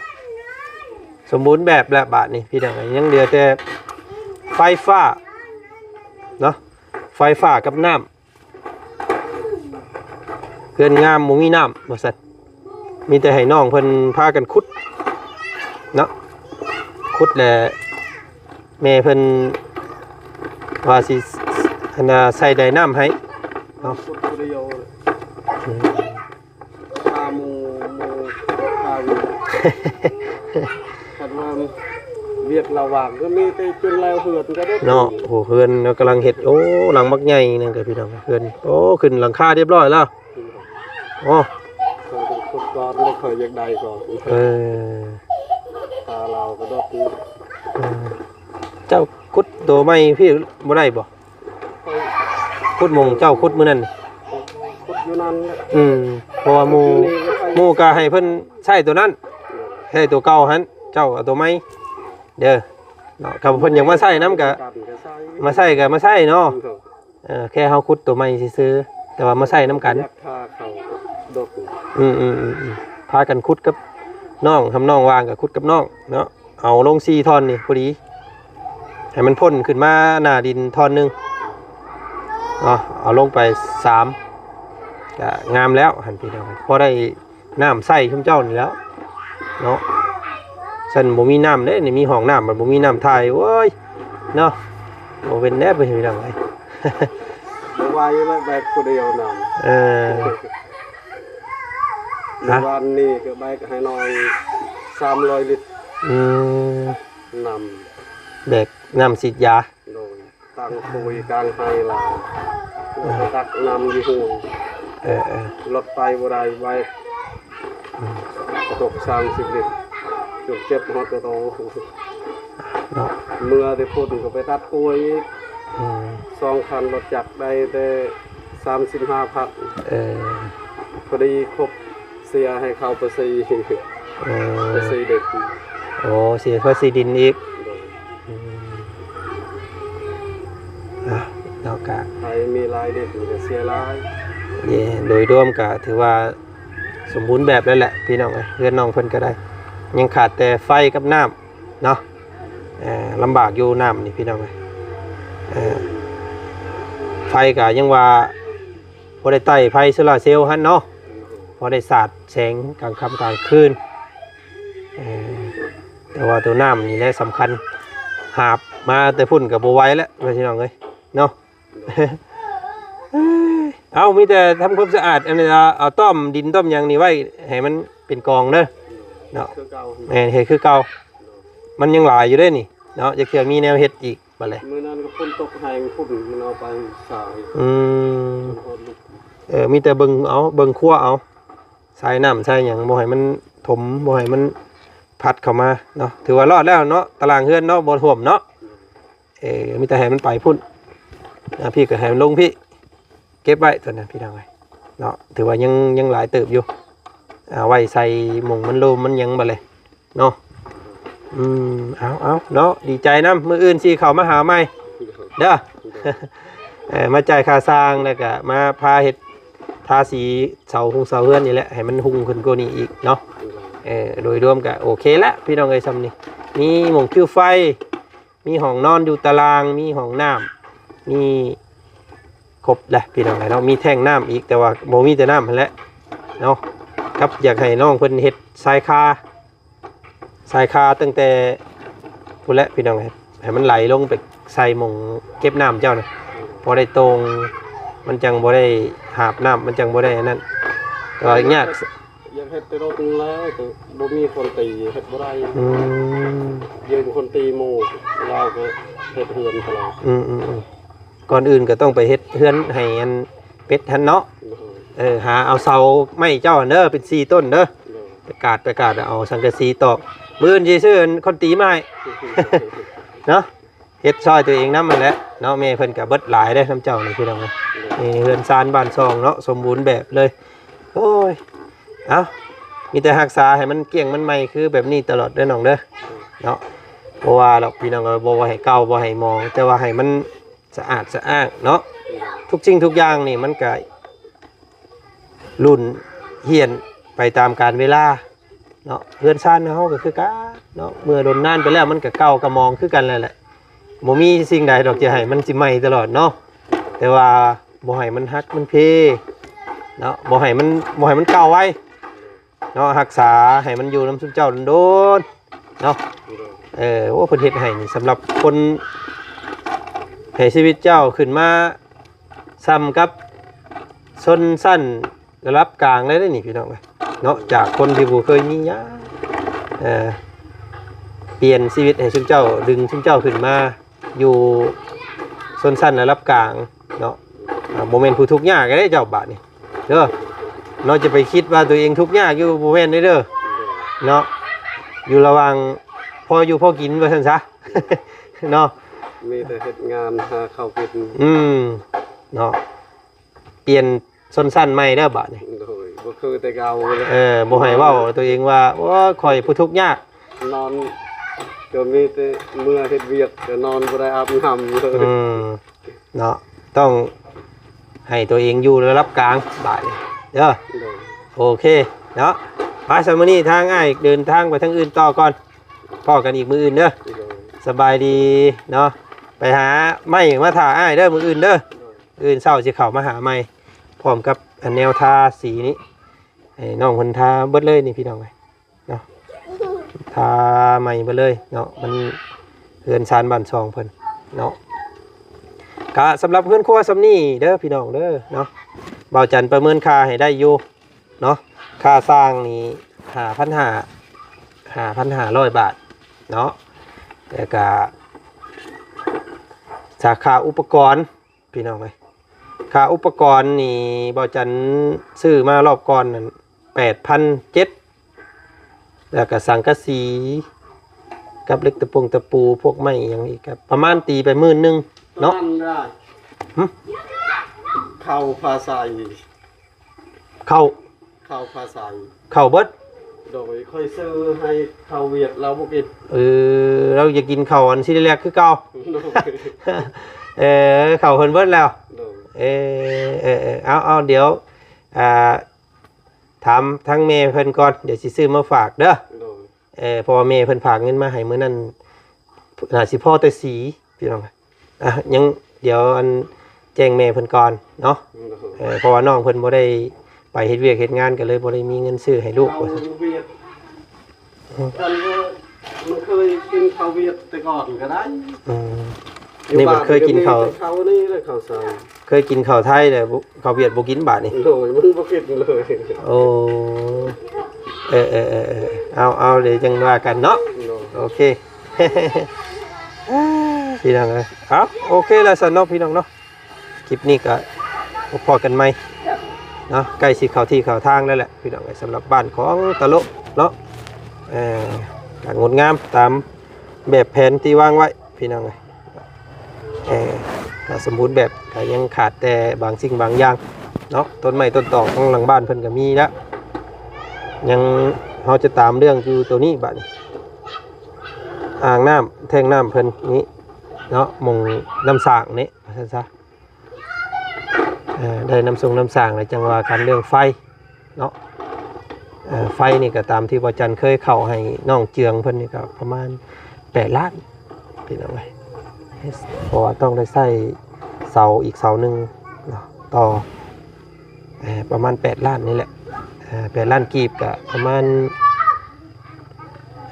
ສົມບູນແບບແລ້ວບາດນີ້ພີ່ນ້ອງ ຍັງເຫຼືອແຕ່ໄຟຟ້າເນາະ ໄຟຟ້າກັບນ້ຳ. ເຮືອນງາມບໍ່ມີນ້ຳວ່າຊັ້ນ ມີແຕ່ໃຫ້ນ້ອງເພິ່ນພາກັນຂຸດເນາະ ຂຸດແລ້ວ ແມ່ເພິ່ນວ່າຊິ ອັນນ່າ ໃສ່ໄດນ້ຳໃຫ້ເນາະ. ອືມ ພາໝູ່ ໝູ່ພາວຽກ ຄັນວ່າວຽກລະຫວ່າງກໍມີແຕ່ຈົນແລ້ວເຮືອນກໍໄດ້ເນາະ. ໂອ້ ເຮືອນລາວກຳລັງເຮັດ ໂອ້ ຫຼັງບັກໃຫຍ່ນັ້ນກໍພີ່ນ້ອງ ເຮືອນ ໂອ້ ຂຶ້ນຫຼັງຄາຮຽບຮ້ອຍແລ້ວ. ໂອ້ ຂ້ອຍຕ້ອງຂຸດກ່ອນ ແລ້ວຂ້ອຍຢາກໄດ້ກ່ອນ. ເອີ ຕາລາວກໍດອກຢູ່. ເອີ ເຈົ້າຂຸດໂຕໃໝ່ພີ້ບໍ່ໄດ້ບໍ່? ຂຸດໝ່ອງເຈົ້າຂຸດມື້ນັ້ນ. ຂຸດຢູ່ນັ້ນແຫຼະ. ອືມ ເພາະວ່າໝູ່ ໝູ່ກໍໃຫ້ເພິ່ນໃຊ້ໂຕນັ້ນ ໃຊ້ໂຕເກົ່າຫັ້ນ ເຈົ້າເອົາໂຕໃໝ່ເດີເນາະ. ຄັນເພິ່ນຢາກມາໃຊ້ນຳກໍ ມາໃຊ້ກໍມາໃຊ້ເນາະ. ເອີ ແຄ່ເຮົາຂຸດໂຕໃໝ່ຊື່ໆ ແຕ່ວ່າມາໃຊ້ນຳກັນ. ຢາກພາເຂົ້າດົກ. ອືມໆໆໆ ພາກັນຂຸດກັບນ້ອງ ຫຳນ້ອງວ່າງກໍຂຸດກັບນ້ອງເນາະ. ເອົາລົງສີ່ທ່ອນນີ້ພໍດີ ໃຫ້ມັນພົ້ນຂຶ້ນມາໜ້າດິນທ່ອນໜຶ່ງເນາະ. ເອົາລົງໄປສາມ ກະງາມແລ້ວຫັ້ນພີ່ນ້ອງ ພໍໄດ້ນ້ຳໃຊ້ຊຸມເຈົ້ານີ້ແຫຼ້ວເນາະ. ຊັ້ນບໍ່ມີນ້ຳເດ້ ນີ້ມີຫ້ອງນ້ຳ ບັດບໍ່ມີນ້ຳຖ່າຍ ໂອ້ຍເນາະ ບໍ່ເປັນແດ່ພີ່ນ້ອງເອີຍ. ບໍ່ໄຫວແລ້ວ ແບກຜູ້ດຽວນ້ຳ. ເອີ ເມື່ອວານນີ້ກໍແບກໃຫ້ນ້ອງສາມຮ້ອຍລິດ. ອືມ ນ້ຳ ແບກນ້ຳສີດຢາ. ໂດຍ ຕັ້ງປຸຍກາງໄຮ່ລາວ ແລ້ວກໍຕັກນ້ຳຢູ່ຫ້ວຍ. ເອີໆ ລົດໄປບໍ່ໄດ້ ແບກ ອືມ ຕົກສາມສິບລິດ ຈົນເຈັບຮອດກະໂຕເນາະ. ເມື່ອແຕ່ພຸ້ນກໍໄປຕັດກ້ວຍອີກ. ອືມ ສອງຄັນລົດຈັກໄດ້ແຕ່ສາມສິບຫ້າພັນ. ເອີ ພໍດີຄົບ ເສຍໃຫ້ເຂົາພາສີ. ເອີ ພາສີດິນ. ໂອ້ ເສຍພາສີດິນອີກ. ໂດຍ ອືມ ເນາະ ເນາະ ກະໃຜມີຫຼາຍດິນກໍເສຍຫຼາຍ. ເອີ ໂດຍລວມກະຖືວ່າສົມບູນແບບແລ້ວແຫຼະພີ່ນ້ອງເອີຍ. ເຮືອນນ້ອງເພິ່ນກໍໄດ້ ຍັງຂາດແຕ່ໄຟກັບນ້ຳເນາະ. ເອີ ລຳບາກຢູ່ນ້ຳນີ້ພີ່ນ້ອງເອີຍ. ເອີ ໄຟກະຍັງວ່າ ບໍ່ໄດ້ໄຕ້ໄຟໂຊລາເຊວຫັ້ນເນາະ ພໍໄດ້ສາດແສງກາງຄ່ຳກາງຄືນ. ເອີ ແຕ່ວ່າໂຕນ້ຳນີ້ແຫຼະສຳຄັນ ຫາບມາແຕ່ພຸ້ນກໍບໍ່ໄຫວແລ້ວພີ່ນ້ອງເອີຍເນາະ. ເອົ້າ ມີແຕ່ທຳຄວາມສະອາດ ອັນນີ້ ເອົາ ເອົາຕ້ອມດິນຕ້ອມຫຍັງນີ້ໄວ້ໃຫ້ມັນເປັນກອງເດີເນາະ. ຄືເກົ່າ ແມ່ນ ເຮັດຄືເກົ່າ ມັນຍັງຫຼາຍຢູ່ເດ້ນີ້ເນາະ ຈັກເທື່ອມີແນວເຮັດອີກ. ບັດແລະ ມື້ນັ້ນກໍຝົນຕົກແຮງ ຝຸ່ນມັນເອົາໄປສາຍ. ອືມ ເອີ ມີແຕ່ເບິ່ງເອົາ ເບິ່ງຄົວເອົາ ສາຍນ້ຳສາຍຫຍັງ ບໍ່ໃຫ້ມັນຖົມ ບໍ່ໃຫ້ມັນພັດເຂົ້າມາເນາະ. ຖືວ່າລອດແລ້ວເນາະ ຕາລ່າງເຮືອນເນາະ ບໍ່ຖ້ວມເນາະ. ເອີ ມີແຕ່ໃຫ້ມັນໄປພຸ້ນ ອາ ພີ່ກໍໃຫ້ມັນລົງພີ່ ເກັບໄວ້ຕົວນັ້ນພີ່ນ້ອງເອີຍເນາະ. ຖືວ່າຍັງ ຍັງຫຼາຍເຕີບຢູ່ ເອົາໄວ້ໃສ່ໝົງມັນໂລມມັນຫຍັງບັດແລະ ເນາະ. ອືມ ເອົາ ເອົາເນາະ ດີໃຈນຳ ມື້ອື່ນຊິເຂົ້າມາຫາໃໝ່ເດີ. ເອີ ມາຈ່າຍຄ່າຊ່າງ ແລ້ວກະມາພາເຮັດທາສີເສົາຫົງເສົາເຮືອນນີ້ແຫຼະ ໃຫ້ມັນຮຸ່ງຂຶ້ນກວ່ານີ້ອີກເນາະ. ເອີ ໂດຍລວມກະໂອເຄລະພີ່ນ້ອງເອີຍ ຊ່ຳນີ້ ມີໝົງຄິວໄຟ ມີຫ້ອງນອນຢູ່ຕາລ່າງ ມີຫ້ອງນ້ຳ ມີຄົບແຫຼະພີ່ນ້ອງເອີຍເນາະ. ມີແທ້ງນ້ຳອີກ ແຕ່ວ່າບໍ່ມີແຕ່ນ້ຳຫັ້ນແຫຼະເນາະ. ກັບຢາກໃຫ້ນ້ອງເພິ່ນເຮັດຊາຍຄາ ຊາຍຄາຕັ້ງແຕ່ພຸ້ນແຫຼະພີ່ນ້ອງເອີຍ ໃຫ້ມັນໄຫຼລົງໄປໃສ່ໝ່ອງເກັບນ້ຳເຈົ້ານະ ພໍໄດ້ໂຕ່ງ ມັນຈັ່ງບໍ່ໄດ້ຫາບນ້ຳ ມັນຈັ່ງບໍ່ໄດ້ອັນນັ້ນ. ແຕ່ວ່າຍາກ ຢາກເຮັດແຕ່ລົງແລ້ວ ແຕ່ບໍ່ມີຄົນຕີ ເຮັດບໍ່ໄດ້. ອືມ ຢືມຄົນຕີໝູ່ ລາວກໍເຮັດເຮືອນຕະຫຼອດ. ອືມໆໆ ກ່ອນອື່ນກໍຕ້ອງໄປເຮັດເຮືອນໃຫ້ອັນເປັດຫັ້ນເນາະ. ໂດຍ ເອີ ຫາເອົາເສົາໄມ້ເຈົ້າຫັ້ນເດີ ເປັນສີ່ຕົ້ນເດີ. ໂດຍ ໄປກາດ ໄປກາດເອົາສັງກະສີຕອກ ມື້ອື່ນຊິຊື້ອັນຄົນຕີມາໃຫ້ເນາະ. ເຮັດຊ່ອຍຕົວເອງນຳຫັ້ນແຫຼະເນາະ. ແມ່ເພິ່ນກໍເບິດຫຼາຍເດ້ນຳເຈົ້ານີ້ພີ່ນ້ອງເອີຍ. ໂດຍ ນີ້ເຮືອນຊານບ້ານຊ່ອງເນາະ ສົມບູນແບບເລີຍ. ໂອ້ຍ ເອົ້າ ມີແຕ່ຮັກສາໃຫ້ມັນກ້ຽງມັນໃໝ່ຄືແບບນີ້ຕະຫຼອດເດີນ້ອງເດີເນາະ. ບໍ່ວ່າດອກພີ່ນ້ອງເອີຍ ບໍ່ວ່າໃຫ້ເກົ່າ ບໍ່ໃຫ້ໝອງ ແຕ່ວ່າໃຫ້ມັນ ສະອາດສະອ້າງເນາະ. ໂດຍ ທຸກສິ່ງທຸກຢ່າງນີ້ມັນກະລຸ້ນຮຽນໄປຕາມການເວລາເນາະ. ເຮືອນຊານເຮົາກໍຄືກັນເນາະ ເມື່ອດົນນານໄປແລ້ວມັນກະເກົ່າກະໝອງຄືກັນແລ້ວແຫຼະ. ບໍ່ມີສິ່ງໃດດອກຈະໃຫ້ມັນຊິໃໝ່ຕະຫຼອດເນາະ ແຕ່ວ່າບໍ່ໃຫ້ມັນຫັກມັນເພເນາະ ບໍ່ໃຫ້ມັນ ບໍ່ໃຫ້ມັນເກົ່າໄວ. ເນາະ ຮັກສາໃຫ້ມັນຢູ່ນຳຊຸມເຈົ້າດົນໆເນາະ. ເອີ ໂອ້ ເພິ່ນເຮັດໃຫ້ນີ້ ສຳລັບຄົນ ໃຫ້ຊີວິດເຈົ້າຂຶ້ນມາຊ່ຳກັບຊົນຊັ້ນລະດັບກາງເລີຍເດ້ນີ້ພີ່ນ້ອງເອີຍເນາະ. ຈາກຄົນທີ່ບໍ່ເຄີຍມີຫຍັງ ເອີ ປ່ຽນຊີວິດໃຫ້ຊຸມເຈົ້າ ດຶງຊຸມເຈົ້າຂຶ້ນມາ ຢູ່ຊົນຊັ້ນລະດັບກາງເນາະ. ອ່າ ບໍ່ແມ່ນຜູ້ທຸກຍາກເດ້ເຈົ້າບາດນີ້ເດີເນາະ. ຈະໄປຄິດວ່າຕົວເອງທຸກຍາກຢູ່ ບໍ່ແມ່ນເດ້ເດີເນາະ. ຢູ່ລະຫວ່າງພໍຢູ່ພໍກິນວ່າຊັ້ນຊະເນາະ. ມີແຕ່ເຮັດງານຫາເຂົ້າກິນ. ອືມ ເນາະ ປ່ຽນຊົນຊັ້ນໃໝ່ເດີບາດນີ້. ໂດຍ ບໍ່ຄືແຕ່ເກົ່າ. ເອີ ບໍ່ໃຫ້ເວົ້າຕົວເອງວ່າ ໂອ້ຍ ຂ້ອຍຜູ້ທຸກຍາກ. ນອນ ກໍມີແຕ່ເມື່ອເຮັດວຽກ ກໍນອນບໍ່ໄດ້ອາບນ້ຳ. ອືມ ເນາະ ຕ້ອງໃຫ້ຕົວເອງຢູ່ລະດັບກາງບາດນີ້ເດີ. ໂດຍ ໂອເຄເນາະ. ໄປ ຊັ້ນມື້ນີ້ທາງອ້າຍເດີນທາງໄປທາງອື່ນຕໍ່ກ່ອນ, ພໍ້ກັນອີກມື້ອື່ນເດີ. ໂດຍ ສະບາຍດີເນາະ. ໄປຫາໄມ້ມາຖ້າອ້າຍເດີມື້ອື່ນເດີ. ໂດຍ ມື້ອື່ນເຊົ້າຊິເຂົ້າມາຫາໃໝ່ ພ້ອມກັບອັນແນວທາສີນີ້ ໃຫ້ນ້ອງເພິ່ນທາເບິດເລີຍນີ້ພີ່ນ້ອງເອີຍເນາະ. ທາໃໝ່ເບິດເລີຍເນາະ, ມັນເຮືອນຊານບ້ານຊ່ອງເພິ່ນເນາະ. ກະສຳລັບເຮືອນຄົວສ່ຳນີ້ເດີພີ່ນ້ອງເດີເນາະ. ບ່າວຈັນປະເມີນຄ່າໃຫ້ໄດ້ຢູ່ເນາະ. ຄ່າສ້າງນີ້ຫ້າພັນຫ້າ ຫ້າພັນຫ້າຮ້ອຍບາດເນາະ. ແລ້ວກະ ສາ ຄ່າອຸປະກອນ ພີ່ນ້ອງເອີຍ, ຄ່າອຸປະກອນນີ້ ບ່າວຈັນຊື້ມາລອບກ່ອນນັ້ນ ແປດພັນເຈັດ ແລ້ວກະສັງກະສີ ກັບເຫຼັກຕະປົງຕະປູ ພວກໄມ້ອີ່ຫຍັງອີກ ກະປະມານ ຕີໄປໝື່ນໜຶ່ງເນາະ. ປະມານເທົ່າໃດ? ຫຶ? ເຂົ້າພາໄຊ. ເຂົ້າ ເຂົ້າພາໄຊ ເຂົ້າເບິດ. ໂດຍ ຂ້ອຍຊື້ໃຫ້ເຂົ້າຫວຽດ ລາວບໍ່ກິນ. ເອີ ລາວຢາກກິນເຂົ້າອັນຊີແລກຄືເກົ່າ. ໂດຍ ເອີ ເຂົ້າເພິ່ນເບິດແລ້ວ. ໂດຍ ເອີ ເອີ ເອີ ເອົາ ເອົາ ດຽວ ອ່າ ຖາມທາງແມ່ເພິ່ນກ່ອນ, ດຽວຊິຊື້ມາຝາກເດີ. ໂດຍ ເອີ ເພາະວ່າແມ່ເພິ່ນຝາກເງິນມາໃຫ້ມື້ນັ້ນ ໜ້າຊິພໍແຕ່ສີ ພີ່ນ້ອງ. ອ່ະ ຍັງ ດຽວອັນແຈ້ງແມ່ເພິ່ນກ່ອນເນາະ. ໂດຍ ເອີ ເພາະວ່ານ້ອງເພິ່ນບໍ່ໄດ້ໄປເຮັດວຽກເຮັດງານ ກໍເລີຍບໍ່ໄດ້ມີເງິນຊື້ໃຫ້ລູກ ເຂົ້າຫວຽດ. ອືມ ມັນເຄີຍກິນເຂົ້າຫວຽດແຕ່ກ່ອນກໍໄດ້. ອືມ ຢູ່ ນີ້ມັນເຄີຍກິນເຂົ້າ ເຂົ້ານີ້ແຫຼະ ເຂົ້າໃສ ເຄີຍກິນເຂົ້າໄທແລ້ວ ເຂົ້າຫວຽດບໍ່ກິນບາດນີ້. ໂດຍ ມັນບໍ່ກິນເລີຍ. ໂອ້ ເອີ ເອີ ເອີ ເອີ ເອົາ ເອົາ ດຽວຈັ່ງວ່າກັນເນາະ. ໂດຍ ໂອເຄ ພີ່ນ້ອງເອີຍ. ເອົາ ໂອເຄລະຊັ້ນເນາະ ພີ່ນ້ອງເນາະ, ຄລິບນີ້ກໍພົບພໍ້ກັນໃໝ່ເນາະ. ໃກ້ຊິເຂົ້າທີ່ເຂົ້າທາງແລ້ວແຫຼະ ພີ່ນ້ອງເອີຍ, ສຳລັບບ້ານຂອງຕະໂລະເນາະ. ເອີ ກໍງົດງາມຕາມແບບແຜນທີ່ວາງໄວ້ ພີ່ນ້ອງເອີຍ. ເອີ ກໍສົມບູນແບບ, ກໍຍັງຂາດແຕ່ບາງສິ່ງບາງຢ່າງເນາະ. ຕົ້ນໄມ້ຕົ້ນຕອກທາງຫຼັງບ້ານເພິ່ນກໍມີແລ້ວ, ຍັງ ເຮົາຈະຕາມເລື່ອງຢູ່ໂຕນີ້ບາດນີ້. ອ່າງນ້ຳ ແທ້ງນ້ຳເພິ່ນນີ້ເນາະ, ໝ່ອງນ້ຳສ້າງນີ້ ວ່າຊັ້ນຊະ. ເອີ ໄດ້ນ້ຳຊົງນ້ຳສ້າງແລ້ວ ຈັ່ງວ່າກັນເລື່ອງໄຟເນາະ. ເອີ ໄຟນີ້ກໍຕາມທີ່ບໍ່ຈັນເຄີຍເຂົ້າໃຫ້ນ້ອງເຈືອງເພິ່ນນີ້ ກໍປະມານແປດລ້ານ ພີ່ນ້ອງເອີຍ, ເພາະວ່າຕ້ອງໄດ້ໃຊ້ເສົາອີກເສົາໜຶ່ງເນາະ ຕໍ່ ເອີ ປະມານແປດລ້ານນີ້ແຫຼະ. ເອີ ແປດລ້ານກີບ ກໍປະມານ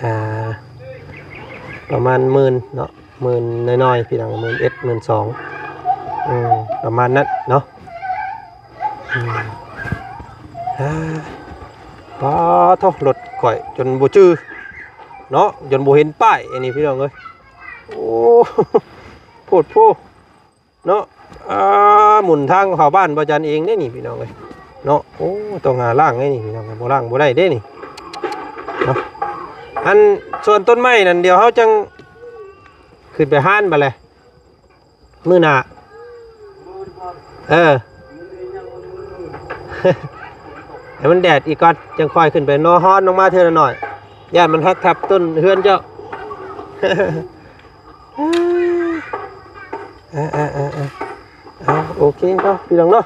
ອ່າ ປະມານໝື່ນເນາະ, ໝື່ນໜ້ອຍໆ ພີ່ນ້ອງ, ໝື່ນເອັດ ໝື່ນສອງ ອືມ ປະມານນັ້ນເນາະ. ອືມ ອາ ປາໂທ້ ລົດຂ້ອຍຈົນບໍ່ຈື່ເນາະ, ຈົນບໍ່ເຫັນປ້າຍອັນນີ້ ພີ່ນ້ອງເອີຍ. ໂອ້ ໂພດໂພເນາະ. ອ່າ ໝູນທາງເຂົ້າບ້ານບໍ່ຈັນເອງເດ້ນີ້ ພີ່ນ້ອງເອີຍເນາະ. ໂອ້ ຕ້ອງຫາລ້າງເດ້ນີ້ ພີ່ນ້ອງເອີຍ, ບໍ່ລ້າງບໍ່ໄດ້ເດ້ນີ້ເນາະ. ອັນສ່ວນຕົ້ນໄມ້ນັ້ນ ດຽວເຮົາຈັ່ງຂຶ້ນໄປຮ້ານບາດແຫຼະ ມື້ໜ້າ. ເອີ ໃຫ້ມັນແດດອີກກ່ອນ ຈັ່ງຄ່ອຍຂຶ້ນໄປເນາະ, ຮ້ອນລົງມາເທື່ອລະໜ້ອຍ ຢ້ານມັນຫັກທັບຕົ້ນເຮືອນເຈົ້າ. ເອີ ເອີ ເອີ ເອີ ເອົາ ໂອເຄເນາະ ພີ່ນ້ອງເນາະ.